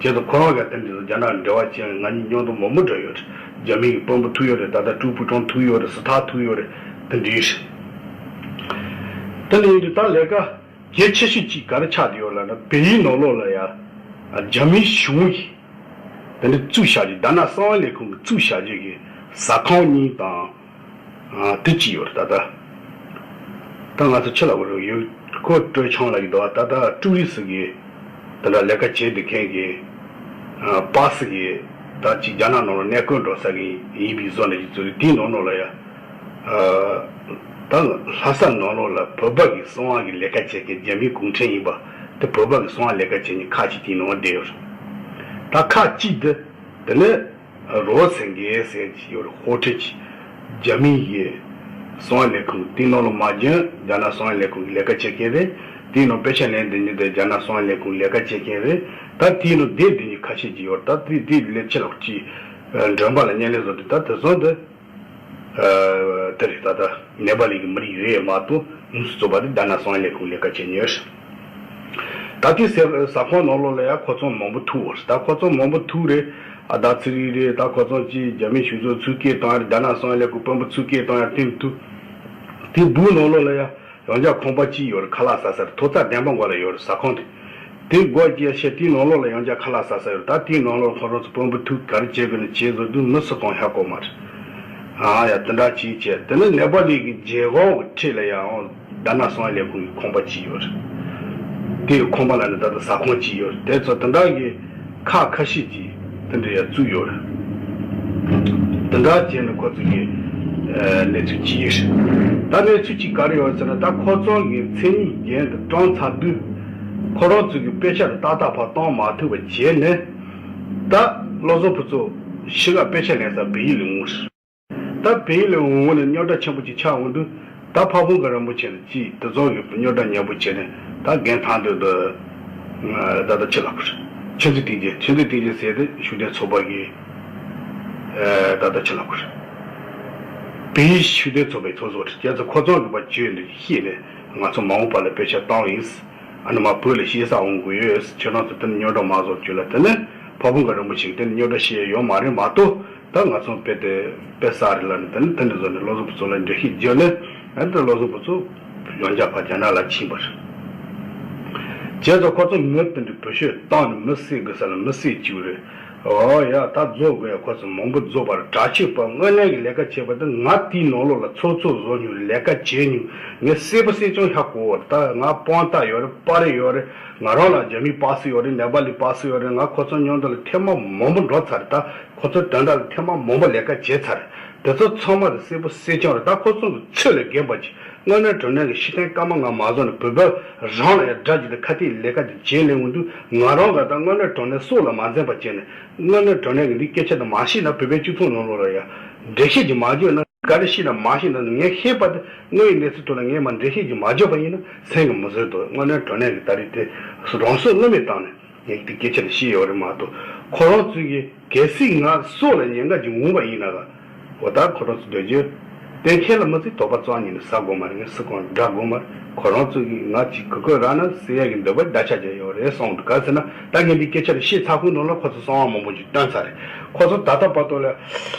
བྱས་ཙང་ཁོ་རང་ག་དེ་འདྲ་རྒྱ་ནག་འབྲེལ་བ་བྱས། ང་གཉིས་མཉམ་དུ་མང་པོ་འགྲོ་ཡོད་རེད། རྒྱ་མི་གི་དཔོན་པོ་ཐུག་ཡོད་རེད། ད་ལྟ་ཀྲུའུ་ཕུའུ་ཀྲང་ཐུག་ཡོད་རེད། སི་ཐར་ཐུག་ཡོད་རེད། དེ་འདྲ་ཡོད་རེད། དེ་འདྲ་ཡིན་དུས་ད་ལས་ཀ་གལ་ཆེ་ཤོས་གཅིག་ག་རེ་ཆགས་བསྡད་ཡོད་ལབ་ན། བལ་ཡུལ་ནང་ལོགས་ལ་ཡ་རྒྱ་མིའི་གཞུང་གིས་དེ་འདྲ་བཙུགས་བཞག་རྒྱུ། རྒྱ་ནག་གསང་བའི་ལས་ཁུངས་ཀྱིས་བཙུགས་བཞག་རྒྱུ་གི་ཟ་ཁང་གཉིས་དང་། ཨ་དེ་གཅིག་ཡོད་རེད། ད་ལྟ་ད་ང་ཚོ་ཕྱི་ལ་འོ་རེད། ཡུལ་སྐོར་སྤྲོ་འཆམ་ལ་ཡོད་དོ། ད་ལྟ་ཀྲུའུ་རི་སི་གི་དེ་འདྲ་ལས་ཀ་བྱེད་བསྡད་མཁན་གྱི་ཨ་པ་སི་གི་ད་ཅིག་རྒྱ་ནག་ནང་ལ་གནས་སྐོར་འགྲོ་ས་གི་ཡིན་པའི་བཟོ་འདྲ་ཅིག་བཙུགས་རེད། དེའི་ནང་ལོགས་ལ་ཡ་ཨ་ད་ལྷ་ས་ནང་ལོགས་ལ་བོད་པ་གི་གསང་བ་གི་ལས་ཀ་བྱེད་མཁན། རྒྱ་མིའི་གུང་ཁྲན་ཡིན་པ་དེ་བོད་པ་གི་གསང་བ་ལས་ཀ་བྱེད་མཁན་ཁག་ཅིག་དེའི་ནང་བསྡད་ཡོད་རེད། ད་ཁག་ཅིག་དེ་དེ་ནས། རོ་སེང་གེ་ཟེར་གྱི་ཡོད་རེད། ཧོ་ཁྲི་གི་རྒྱ་མི་ཡི་གསང་བའི་ལས་ཁུངས་དེའི་ནང་ལ་མ་འཇོན། རྒྱ་ནག་གསང་བའི་ལས་ཁུངས་ཀྱི་ལས་ཀ་བྱེད་མཁན་རེད། དེའི་ནང་དཔེ་ཆ་ལེན་བསྡད་མཁན་དེ་རྒྱ་ནག་གསང་བའི་ལས་ཁུངས་ལས་ཀ་བྱེད་མཁན་རེད། ད་དེའི་ནང་བསྡད་བསྡད་མཁན་ཁ་ཤས་ཀྱི་ཡོད་རེད། ད་དེ་དེ་ལས་ཕྱི་ལོགས་ཀྱི་མགྲོན་པོ་ལ་བརྙན་ལེན་བཟོ་དུས་ད་དེ་ཚོ་འདི་དེ་རེད། ད་ལྟ་ནེ་པ་ལི་གི་མི་རིགས་རེད་མ་གཏོགས། དངོས་སུ་གཙོ་བོ་དེ་རྒྱ་ནག་གསང་བའི་ལས་ཁུངས་ལས་ཀ་བྱེད་མཁན་རེད། ད་ལྟའི་ཟ་ཟ་ཁང་ནང་ལོགས་ལ་ཡང་ཁོ་ཚོ་མང་པོ་ཐུག་ཡོད་རེད། ད་ཁོ་ཚོ་མང་པོ་ཐུག་རེད། ཨ་ད་ཚི་རི་རེད། ད་ཁོ་ཚོ་ཅིག་རྒྱ་མི་གཞུང་ཚབ་ཚུར་སྐད་བཏང་ཡ་རེད། རྒྱ་ནག་གསང་བའི་ལས་ཁུངས་དཔོན་པོ་ཚུར་སྐད་བཏང་ཡ་རེད། དེ་མི་ཐུག་དེ་སྦུག་ནང་ལོགས་ལ་ཡང་ཡང་བསྐྱར་ཁང་པ་གཅིག་ཡོད་རེད། ཁ་ལག་ཟ་ས་རེད། ཐོག་བརྩེགས་བདེན་པ་མགོ་ལ་ཡོད་རེད། ཟ་ཁང་དེ། དེ་སྒོ་བརྒྱབ་བྱས་དེའི་ནང་ལོགས་ལ་ཡང་བསྐྱར་ཁ་ལག་ཟ་ས་ཡོད་རེད། ད་དེའི་ནང་ལོགས་ཁོ་རང་ཚོ་དཔོན་པོ་ཐུག་ག་རེ་བྱེད་དགོས་ན་བྱེད་བཟོ་དུས་མི་སུ་གང་ཧ་གོ་མ་རེད། ཨ་ཡ་དེ་འདྲ་ཅིག་བྱས། དེ་ནས་ནེ་པ་ལི་གི་རྒྱལ་འགོང་གི་འཁྲིས་ལ་ཡང་རྒྱ་ནག་གསང་བའི་ལས་ཁུངས་ཀྱི་ཁང་པ་གཅིག་ཡོད་རེད། དེའི་ཁང་པ་ལ་ནི་ད་ལྟ་ཟ་ཁང་གཅིག་ཡོད་རེད། དེ་ཚོ་དེ་འདྲ་གི་ཁག་ཁ་ཤས་ཀྱིས་དེ་འདྲ་ཡང་བཙུགས་ཡོད་རེད། དེ་འདྲ་བྱས་ནས་ཁོ་ཚོ་གི་ཨ་གནས་ཚུལ་གཅིག་ཡོད་རེད། ད་གནས་ཚུལ་གཅིག་ག་རེ་ཡོད་ཟེར་ན། ད་ཁོ་ཚོ་གི་མཚན་ཉིད་རྒྱན་དེ་བཀྲམ་ཚར་དུས། ཁོ་རང་ཚོ་གི་དཔེ་ཆ་དེ་ཏག་ཏག་ཕར་བཏང་མ་ཐུབ་པ་བྱས་ནས། ད་བློ་བཟང་ཕུན་ཚོགས་ཕྱི་ལ་དཔེ་ཆ་ལེན་ས་བལ་ཡུལ་ལ་འོང་། ད་བལ་ཡུལ་ལ་འོང་ནས་རྙོག་དྲ་ཆེན་པོ་ཅིག་ཆགས་འོང་དུས། ད་ཕ་བོང་ཁ་རིན་པོ་ཆེ་ནས་ཅིག་དེ་ཚོ་གི་རྙོག་དྲ་ཉེ་པོ་བྱས་ནས། ད་རྒན་ཐང་སྟོད་དུ་ད་ལྟ་ཕྱི་ལ་ཁུར་ཆོས་འཛིན་བསྟན་འཛིན། ཆོས་འཛིན་བསྟན་འཛིན་ཟེར་དེ་ཤུགས་ལྡན་ཚོགས་པ་གི་ད་ལྟ་ཕྱི་ལ་ཁུར་བལ་ཡུལ་ཤུགས་ལྡན་ཚོགས་པའི་ཚོགས་གཙོ་རེད། རྒྱ་ཚོ་ཁོ་ཚོ་གི་བར་བརྗོད་འདི་ཤེས་ནས། ང་ཚོ་མ་འོངས་པ་ལ་དཔེ་ཆ་བཏང་ཡིན། ཨ་ནི་མ་བོད་ལ་གཤེགས་ས་འོང་དགོས་ཡོད། ཁྱེད་རང་ཚོ་དེ་ནས་རྙོག་དྲ་མ་བཟོ་བཅུག་ལ། དེ་ནས་ཕ་བོང་ཁ་རིན་པོ་ཆེ་གིས་དེ་ནས་རྙོག་དྲ་བཤད་ཡོད་མ་རེད་མ་གཏོགས། ད་ང་ཚོ་དཔེ་དེ་དཔེ་གསར་རེད་ལབ་ནས། དེ་ནས་དེ་འདྲ་བཟོ་ནས་བློ་བཟང་ཕུན་ཚོགས་ལ་འགྲེལ་བཤད་བརྒྱབ་ནས། ཨ་ནི་ད་བློ་བཟང་ཕུན་ཚོགས་ཡང་བསྐྱར་ཕར་རྒྱ་ནག་ལ་ཕྱིན་པ་རེད། བྱས་ཙང་ཁོ་ཚོ་མི་དེ་འདྲ་བོད་ཤོད་བཏང་ནས་མི་བསད་དགོས་ས་ལ་མི་བསད་བཅུག་རེད། ཨོ་ཡ། ད་རྫོགས་དགོས་ཡ། ཁོ་ཚོ་མང་པོ་རྫོགས་པ་རེད། དྲག་སྤྱོད་པ་དངོས་གནས་ཀྱི་ལས་ཀ་བྱས་པ་དེ། ང་དེའི་ནང་ལོགས་ལ་ཚོགས་གཙོ་བཟོ་མྱོང་། ལས་ཀ་བྱས་མྱོང་། ངས་གསལ་པོ་གསལ་རྐྱང་ཧ་གོ་བ་རེད། ད་ང་དཔང་རྟགས་ཡོད་རེད། པར་རིས་ཡོད་རེད། ང་རང་ལ་རྒྱ་མིའི་པ་སི་ཡོད་རེད། ནེ་པ་ལིའི་པ་སི་ཡོད་རེད། ང་ཁོ་ཚོ་མཉམ་དུ་ལ་ཐེངས་མ་མང་པོ་འགྲོ་ཚར་རེད། ད་ཁོ་ཚོ་དོན་དག་ལ་ཐེངས་མ་མང་པོ་ལས་ཀ་བྱས་ཚར་རེད། དེ་ཚོ་ཚང་མ་ལ་གསལ་པོ་གསལ་རྐྱང་རེད། ད་ཁོ་ཚོ་གི་ཚོད་ལ་རྒན་པ་ཅིག་དངོས་གནས་དྲང་གནས་ཀྱི་ཤི་ཐན་སྐར་མ་ལྔ་མ་བཟོ་ནས་བོད་པ་རང་ལ་ཡང་དགྲ་ཅིག་དང་ཁ་གཏད་ལས་ཀ་དེ་བྱེད་ལས་འོང་དུས། ང་རང་ལ་ད་དངོས་གནས་དྲང་གནས་སྲོག་ལ་མ་འཛེམ་པ་བྱས་ནས། དངོས་གནས་དྲང་གནས་ཀྱི་འདི་སྐད་ཆ་དེ་མ་བཤད་ན། བོད་པའི་སྤྱི་ཚོགས་ནང་ལོགས་ལ་ཡང་འགྲེལ་བཤད་ཅིག་མ་བརྗོད་ན། ག་རེ་བཤད་ན་མ་བཤད་ན། ངས་ཤེས་པ་དེ་དངོས་ཡོད་གནས་ཚུལ་ཐོག་ལ་ངས་མར་འགྲེལ་བཤད་ཅིག་མ་བརྗོད་པ་ཡིན་ན་སེམས་ཀྱིས་མི་བཟོད་དོ། དངོས་གནས་དྲང་གནས་ཀྱི་ད་རེས་དེ་རང་སྲོག་བསྣོལ་མེད་བཏང་ནས། ངས་འདི་སྐད་ཆ་ལ་བཤད་ཡོད་རེད་མ་གཏོགས། ཁོ་རང་ཚོས་ཀྱི་གལ་སྲིད་ང་སྲོག་ལ་ཉེན་ཁ་ཅིག་འོང་བ་ཡིན་ན་ག་འོ་ད་ཁོ་རང་ཚོ་སྡོད་རྒྱུ་གཏན་འཁེལ་ལ་མི་བརྩི། དོགས་པ་རྩ་བ་ཉིད་ནས་ཟ་དགོས་མ་རེད། ངས་སུ་གང་དགྲ་དགོས་མ་རེད། ཁོ་རང་ཚོས་ཀྱི་ང་ཅིག་གི་གོས་རག་ན་ཟེར་ཡ་གི་འདོད་པ་འདྲ་ཆགས་ཀྱི་ཡོད་རེད་གསུངས་འདུག་ག་ཟེར་ན། ད་ངས་འདི་སྐད་ཆ་ལ་བཤད་ཚར་ཁུལ་ནང་ལ་ཁོ་ཚོ་གསང་བ་མང་པོ་ཅིག་བཏོན་ཚར་རེད། ཁོ་ཚོ་ད་ལྟ་བར་དུ་ལ་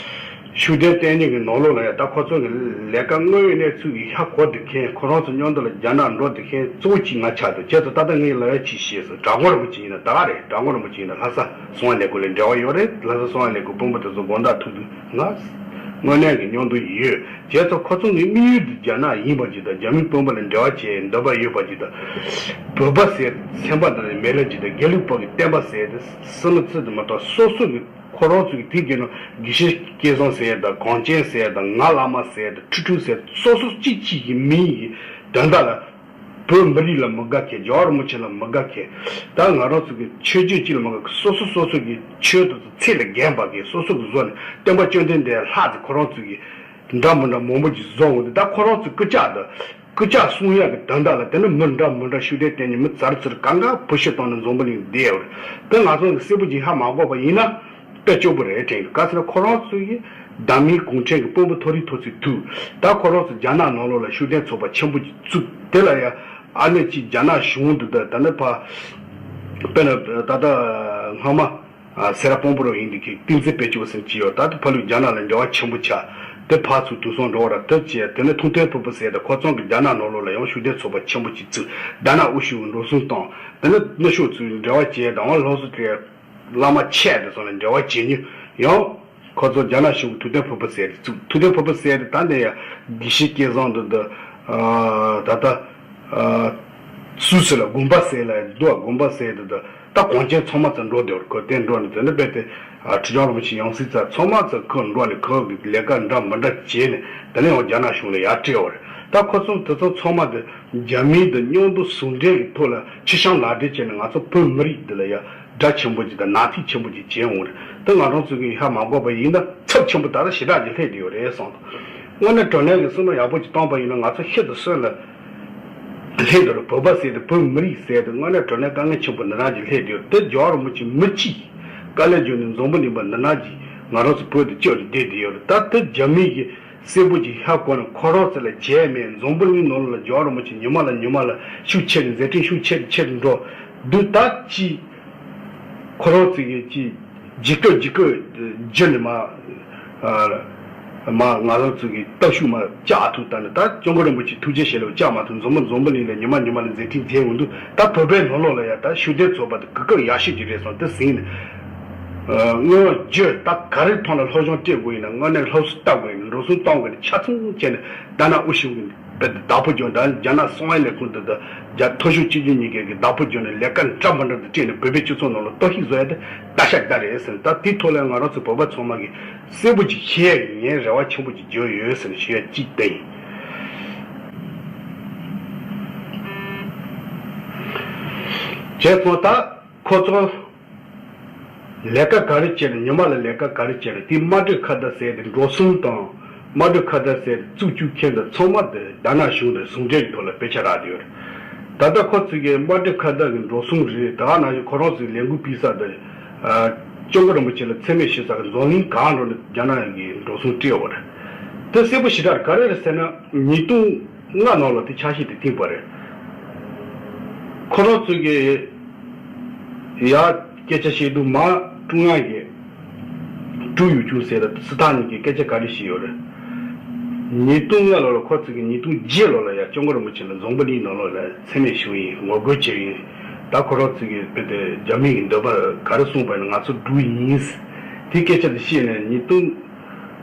ཤུགས་ལྡན་བསྟན་འཛིན་གྱི་ནང་ལོགས་ལ་ཡང་ད་ཁོ་ཚོ་གི་ལས་ཀ་དངོས་ཡོད་གནས་ཚུལ་གྱི་ཧ་གོ་བསྡད་མཁན། ཁོ་རང་ཚོ་མཉམ་དུ་ལ་རྒྱ་ནག་འགྲོ་བསྡད་མཁན་གཙོ་བོ་གཅིག་ང་ཆགས་འདུག་བྱས་ཙང་ད་ལྟ་ངས་ལབ་ཡ་གཅིག་བཤད་སོང་། གྲྭ་དགོན་རིན་པོ་ཆེ་ཡིན་ན་ད་ག་རེད། གྲྭ་དགོན་རིན་པོ་ཆེ་ཡིན་ན་ལྷ་ས་གསང་བའི་ལས་ཁུངས་ལ་འབྲེལ་བ་ཡོད་རེད། ལྷ་ས་གསང་བའི་ལས་ཁུངས་དཔོན་པོ་དེ་ཚོ་དགོང་དག་ཐུག་དུས་ང་དངོས་གནས་ཀྱི་མཉམ་དུ་ཡོད། བྱས་ཙང་ཁོ་ཚོ་གི་དམིགས་ཡུལ་དེ་རྒྱ་ནག་ཡིན་པ་ཅིག་དང་། རྒྱ་མིའི་དཔོན་པོ་ལ་འབྲེལ་བ་བྱེད་འདོད་པ་ཡོད་པ་ཅིག་དང་། བོད་པ་ཟེར་ཚན་པ་དང་མི་རབས་ཅིག་དང་། དགེ་ལུགས་པ་གི་བསྟན་པ་ཟེར་དེ་སྲིད་མི་ཚུལ་དུ་མ་གཏོགས། སོ་སོ་གི་ཁོ་རང་ཚོ་གི་དེ་གི་ནང་དགེ་བཤེས་སྐལ་བཟང་ཟེར་ཡ་དང་། གངས་ཅན་ཟེར་ཡ་དང་། ང་བླ་མ་ཟེར་ཡ་དང་། ཁྲི་ཁྲི་ཟེར་ཡ། སོ་སོ་གཅིག་གཅིག་གི་མིང་གི་དོན་དག་ལ་བོད་མི་རིགས་ལ་མི་དགའ་མཁན། རྒྱལ་བ་རིན་པོ་ཆེ་ལ་མི་དགའ་མཁན། ད་ང་རང་ཚོ་གི་ཆོས་བརྒྱུད་གཅིག་ལ་མི་དགའ་མཁན། སོ་སོ་སོ་སོ་གི་ཆོས་དང་ཚེ་ལ་འགན་འབག་མཁན། སོ་སོ་གི་བཟོ་ནས་སྟོན་པ་བཅོམ་ལྡན་འདས་ལྷག་ཙམ་ཁོ་རང་ཚོ་གི་འདྲ་མི་འདྲ་མང་པོ་ཅིག་བཟོ་འོང་དུས། ད་ཁོ་རང་ཚོ་སྐུ་ཕྱག་དང་སྐུ་ཕྱག་སྲུང་ཡག་གི་དོན་དག་ལ་དེ་ནི་མི་འདྲ་མི་འདྲ་ཤུགས་ལྡན་བསྟན་ནས་མི་ཚར་ཚུར་གང་ག་བུ་ཤི་བཏང་ནས་འཛམ་བུ་གླིང་བསྡད་ཡོད་རེད། དེ་ང་ཚོ་གི་གསལ་པོ་ཅིག་ཧ་མ་གོ་བ་ཡིན་ན་དཔེ་སྐྱོ་པོ་རེད་དྲན་གི། ག་ཟེར་ན་ཁོ་རང་ཚོ་གི་བདག་མེད་གུང་ཁྲན་གྱི་དཔོན་པོ་མཐོ་རིས་མཐོ་ཚད་དུ། ད་ཁོ་རང་ཚོ་རྒྱ་ནག་ནང་ལོགས་ལ་ཤུགས་ལྡན་ཚོགས་པ་ཆེན་པོ་ཅིག་བཙུགས། དེ་ལ་ཡ་ ཨ་ནི་ཅིག་རྒྱ་ནག་གཞུང་འདི་དང་ད་ནི་ཕ་དཔེར་ན་ད་ལྟ་སྔ་མ་སེ་ར་སྤོང་པོ་རུ་ཡིན་འདི་གི་ཏིང་ཙེ་པེ་ཅོ་ཟེར་གྱི་ཡོད། ད་ལྟ་ཕ་ལུགས་རྒྱ་ནག་ལ་འབྲེལ་བ་ཆེན་པོ་ཆགས་དེ་ཕར་ཚུར་དུས་སང་འགྲོ་བ་ར་དེ་བྱས་དེ་ནི་ཐུབ་བསྟན་ཕུར་བུ་ཟེར་དེ་ཁོ་ཚང་གི་རྒྱ་ནག་ནང་ལོགས་ལ་ཡང་ཤུགས་ལྡན་ཚོགས་པ་ཆེན་པོ་ཅིག་བཙུགས། རྒྱ་ནག་དབུ་བཞུགས་འགྲོ་སོང་བཏང་དེ་ནི་ནུབ་ཕྱོགས་ཚུར་འབྲེལ་བ་བྱས་དང་ལྷོ་སུ་ཏྲེ་བླ་མ་ཆེ་དེ་ཚོ་ལ་འབྲེལ་བ་བྱེད་ཉུལ་ཡང་། ཁོ་ཚོ་རྒྱ་ནག་གཞུང་གི་ཐུབ་བསྟན་ཕུར་བུ་ཟེར་དེ་བཙུགས། ཐུབ་བསྟན་ཕུར་བུ་ཟེར་དེ་ད་ནས་ཡང་དགེ་བཤེས་སྐལ་བཟང་འདི་འདི་ད་ལྟ་སུད་སི་ལ་དགོན་པ་ཟེར་ལ་འདུག་དགོན་པ་ཟེར་དེ་འདི་ད་གངས་ཅན་ཚང་མ་ཚོ་འགྲོ་བསྡད་ཡོད། ཁོ་དེ་འགྲོ་ནས་དེ་འདྲ་རྦད་དེ་ཁྲི་བྱང་རིན་པོ་ཆེ་ཡང་སྲིད་ཚར་ཚང་མ་ཚོ་ཁོ་འགྲོ་ནས་ཁོ་གི་ལས་ཀ་འདྲ་མི་འདྲ་བྱས་ནས་དེ་ནས་ཡང་རྒྱ་ནག་གཞུང་ལ་ཡར་སྤྲད་ཡོད་རེད། ད་ཁོ་ཚོ་དེ་ཚོ་ཚང་མ་དེ་རྒྱ་མིའི་དེ་མཉམ་དུ་ཟུང་འབྲེལ་གྱི་ཐོག་ལ་ཕྱི་བཤམས་ལག་འབྲེལ་བྱས་ནས་ང་ཚོ་བོད་མི་རིགས་འདི་ལ་ཡ། དགྲ་ཆེན་པོ་ཅིག་དང་ནག་ཐིག་ཆེན་པོ་ཅིག་བྱས་འོང་རེད། ད་ང་རང་ཚོ་གིས་ཧ་མ་གོ་བ་ཡིན་ན་ཚབས་ཆེན་པོ་ད་ལྟ་ཞེ་དྲག་ཅིག་སླེབས་བསྡད་ཡོད་རེད་བསམ་འདུག་དངོས་གནས་དྲང་གནས་ཀྱི་བསམ་བློ་ཡག་པོ་ཅིག་བཏང་པ་ཡིན་ན་ང་ཚོ་ཤིན་ཏུ་སོན་ལ་སླེབས་འདུག་རེད། བོད་པ་ཟེར་དེ་བོད་མི་རིགས་ཟེར་དེ་དངོས་གནས་དྲང་གནས་དཀའ་ངལ་ཆེན་པོ་འདི་འདྲ་ཅིག་སླེབས་བསྡད་ཡོད་རེད། དེ་རྒྱལ་བ་རིན་པོ་ཆེ་མི་གཅིག་དཀའ་ལས་བརྒྱབ་ནས་འཛམ་བུ་གླིང་པ་འདི་འདྲ་ཅིག་ང་རང་ཚོ་བོད་དུ་བསྐྱོད་ནས་བསྡད་བསྡད་ཡོད་རེད། ད་དེ་རྒྱ་མི་གིས་གསལ་པོ་ཅིག་ཧ་གོ་ནས་ཁོ་རང་ཚོ་ལ་བྱས་མེད། འཛམ་བུ་གླིང་ནང་ལ་རྒྱལ་བ་རིན་པོ་ཆེ་ཉི་མ་ལ་ཉི་མ་ལ་ཤུགས་ཆེ་རུ་མཛད་འཕྲིན་ཤུགས་ཆེ་རུ་ཆེ་རུ་འགྲོ་འདུག་ད་ཅི་ཁོ་རང་ཚོ་གིས་ཅི་ཇི་སྐད་ཇི་སྐད་བརྒྱུད་ནས་མ་མ་ང་རང་ཚོ་གི་སྟོབས་ཤུགས་མ་བཅག་ཐུབ། ད་ནི་ད་སྐྱབས་མགོན་རིན་པོ་ཆེ་ཐུགས་རྗེ་ཆེ་ལ་བཅག་མ་ཐུབ། འཛམ་བུ་འཛམ་བུ་གླིང་ལ་ཉི་མ་ཉི་མ་ལ་མཛད་འཕྲིན་རྒྱས་འོང་དུས་ད་བོད་པའི་ནང་ལོགས་ལ་ཡ་ད་ཤུགས་ལྡན་ཚོགས་པ་དེ་གོ་སྐབས་ཡག་ཤོས་ཅིག་རེད་བསམ་དེ་ཟིན་ནས། དངོས་བརྗོད་ད་ག་རེ་ཐོག་ནས་སློབ་སྦྱོང་སྤྲད་དགོས་ཡིན་ན་དངོས་གནས་སློབ་གསོ་ལྟ་དགོས་ཡིན་ན་འགྲོ་སོང་གཏོང་དགོས་ཡིན་ན་ཆ་ཚང་བྱས་ནས་ད་ནང་དབུ་བཞུགས་ཀྱི་བདག་པོ་རྒྱག་ད་རྒྱ་ནག་གསང་བའི་ལས་ཁུངས་དེ་དང་རྒྱ་མཐོ་ཤོས་སྤྱི་ཁྱབ་གཉིས་ཀས་ཀྱི་བདག་པོ་རྒྱག་ནས་ལས་ཀ་འདྲ་མི་འདྲ་དེ་སྤྲད་ནས་བོད་པའི་སྤྱི་ཚོགས་ནང་ལ་གཏོར་བཤིག་བཟོ་ཡ་དེ་ད་ཤ་ད་རེད་ཟེར་ནས་ད་དེའི་ཐོག་ལ་ང་རང་ཚོ་བོད་པ་ཚང་མ་གིས་གསལ་པོ་ཅིག་ཤེས་ཡ་ངས་རེ་བ་ཆེན་པོ་ཅིག་བརྗོད་ཡོད་ཟེར་ནས་ཞུ་ཡ་གཅིག་དེ་ཡིན། བྱས་ཙང་ད། ཁོ་ཚོ་ལས་ཀ་ག་རེ་བྱས་ནས་ཉི་མ་ལ་ལས་ཀ་ག་རེ་བྱས་ནས་དེའི་དམག་སྒྲིག་ཁ་བརྡ་ཟེར་ཏེ་འགྲོ་སོང་དང་དམག་སྒྲིག་ཁ་བརྡ་ཟེར་ཏེ་བཙུགས་བཅུག་མཁན་དེ་ཚང་མ་དེ་རྒྱ་ནག་གཞུང་དང་ཟུང་འབྲེལ་གྱི་ཐོག་ལ་དཔེ་ཆ་རག་བསྡད་ཡོད་རེད། ད་ལྟ་ཁོ་ཚོ་གི་དམག་སྒྲིག་ཁ་བརྡ་གི་འགྲོ་སོང་རེད། ད་ག་ནང་བཞིན་ཁོ་རང་ཚོའི་ལས་འགུལ་སྤེལ་ས་དེ་སྐྱབས་མགོན་རིན་པོ་ཆེ་ལ་མཚན་སྨད་ཞུ་ས་གི་འཛམ་གླིང་གང་འགྲོ་ནས་རྒྱ་ནག་གི་འགྲོ་སོང་སྤྲད་ཡོད་རེད། དེ་གསལ་པོ་ཞེ་དྲག་རེད། ག་རེ་རེད་ཟེར་ན་ཉིས་སྟོང་ལྔ་ནང་ལ་དེ་ཆ་ཤས་དེ་བཏིང་པ་རེད། ཁོ་རང་ཚོ་གི་ཡ་སྐད་ཆ་བཤད་དུས་མ་ཀྲུང་དབྱང་གི་ཀྲུའུ་ཡུས་ཅུན་ཟེར་ད་སི་ཐན་གཉིས་ཀྱི་སྐད་ཆ་ག་རེ་བཤད་ཡོད་རེད། ཉིས་སྟོང་ལྔ་ལོ་ལ་ཁོ་ཚོ་གི་ཉིས་སྟོང་བརྒྱད་ལོ་ལ་ཡ་སྐྱབས་མགོན་རིན་པོ་ཆེ་ལ་འཛམ་བུ་གླིང་ནང་ལོགས་ལ་མཚན་སྨད་ཞུ་ཡིན་ངོ་རྒོལ་བྱེད་ཡིན། ད་ཁོ་རང་ཚོ་གི་དཔེ་དེ་རྒྱ་མི་གི་འདོད་པ་ག་རེ་གསུངས་པ་ཡིན་ན་ང་ཚོ་འགྲུབ་ཡིན། དེ་སྐད་ཆ་དེ་བཤད་ནས་ཉིས་སྟོང་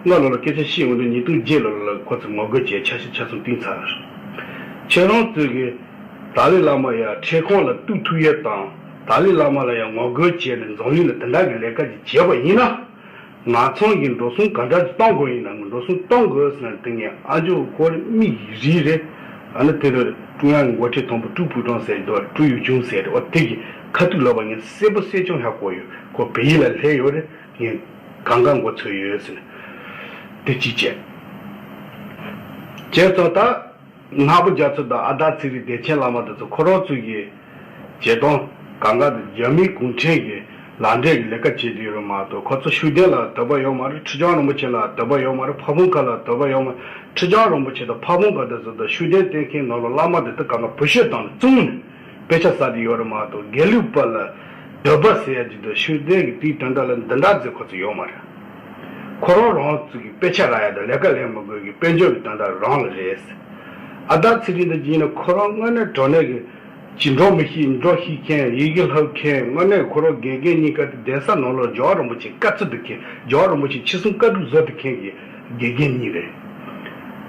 ལྔ་ལོ་ལ་སྐད་ཆ་བཤད་འོང་དུས་ཉིས་སྟོང་བརྒྱད་ལོ་ལ་ཁོ་ཚོ་ངོ་རྒོལ་བྱས་ཆ་ཤས་ཆ་ཚང་བཏིང་ཚར། ཁྱེད་རང་ཚོས་གི་ཏཱ་ལའི་བླ་མ་ཡ་ཁྲིམས་ཁང་ལ་གཏུག་ཐུབ་ཡས་དང་ཏཱ་ལའི་བླ་མ་ལ་ཡང་ངོ་རྒོལ་བྱས་ནས་འཛམ་གླིང་ལ་དེ་འདྲ་གི་ལས་ཀ་ཅིག་བྱས་པ་ཡིན་ན། ང་ཚང་གི་འགྲོ་སོང་ག་འདྲ་ཅིག་གཏོང་དགོས་ཡིན་ན་འགྲོ་སོང་གཏོང་དགོས་ཟེར་ན་དེ་ངས་ཨ་ཇོ་ཁོ་མིག་རིལ་རེད། ཨ་ནི་དེ་ལ་ཀྲུང་དབྱང་གི་འགོ་ཁྲིད་དང་པོ་ཀྲུའུ་ཕུའུ་ཀྲང་ཟེར་འདུག་ཀྲུའུ་ཡུས་ཅུན་ཟེར་རེད། འོ་དེ་གི་ཁ་ཐུག་ལབ་པ་ངས་གསལ་པོ་གསལ་རྐྱང་ཧ་གོ་ཡོད། ཁོ་བལ་ཡུལ་ལ་སླེབས་ཡོད་རེད། ངས་གང་ག་མགོ་ཚོས་ཡོད་ཟེར་ནས་དེ་གཅིག་བྱས། བྱས་ཙང་ད། ནག་པོ་རྒྱ་མཚོ་དང་ཨ་དར་ཚེ་རིང་བདེ་ཆེན་བླ་མ་དེ་ཚོ་ཁོ་རང་ཚོ་གི་བྱེད་སྟངས་གང་ག་དེ་རྒྱ་མིའི་གུང་ཁྲན་གྱི་ལག་འབྲེལ་གྱི་ལས་ཀ་བྱེད་དུ་ཡོད་རེད་མ་གཏོགས་ཁོ་ཚོ་ཤུགས་ལྡན་ལ་དད་པ་ཡོད་མ་རེད། ཁྲི་བྱང་རིན་པོ་ཆེ་ལ་དད་པ་ཡོད་མ་རེད། ཕ་བོང་ཁ་ལ་དད་པ་ཡོད་མ་རེད། ཁྲི་བྱང་རིན་པོ་ཆེ་དང་ཕ་བོང་ཁ་དེ་ཚོ་དང་ཤུགས་ལྡན་བསྟེན་མཁན་ནང་ལ་བླ་མ་དེ་དག་གང་ག་བུ་ཤོད་བཏང་ནས་བཙོང་ནས་དཔེ་ཆ་བསགས་དུ་ཡོད་རེད་མ་གཏོགས་དགེ་ལུགས་པ་ལ་དད་པ་ཟེར་ཡ་ཅིག་དང་ཤུགས་ལྡན་གྱི་དེའི་དོན་དག་ལ་འདི་འདྲ་ཟེར་ཁོ་ཚོ་ཡོད་མ་རེད། ཁོ་རང་རང་ཚོ་གི་དཔེ་ཆ་རག་ཡ་དང་ལས་ཀ་ལས་མི་དགོས་ཀྱི་དཔལ་འབྱོར་གྱི་དོན་དག་རང་ལ་རེད། ཨ་དར་ཚེ་རིང་དང་གཅིག་ཡིན་ན་ཁོ་རང་དངོས་གནས་དྲང་གནས་ཀྱི་ཅི་འགྲོ་མི་ཤེས་འགྲོ་ཤེས་མཁན་ཡི་གེ་ལྷབ་མཁན་དངོས་གནས་ཁོ་རང་དགེ་རྒན་གཉིས་ཀ་དེ་གདན་ས་ནང་ལོགས་རྒྱལ་བ་རིན་པོ་ཆེ་བཀའ་བརྩི་འདུག་མཁན་རྒྱལ་བ་རིན་པོ་ཆེ་ཁྲི་སྲོང་བཀའ་སྒྲུབ་བཟོ་འདུག་མཁན་གྱི་དགེ་རྒན་གཉིས་རེད།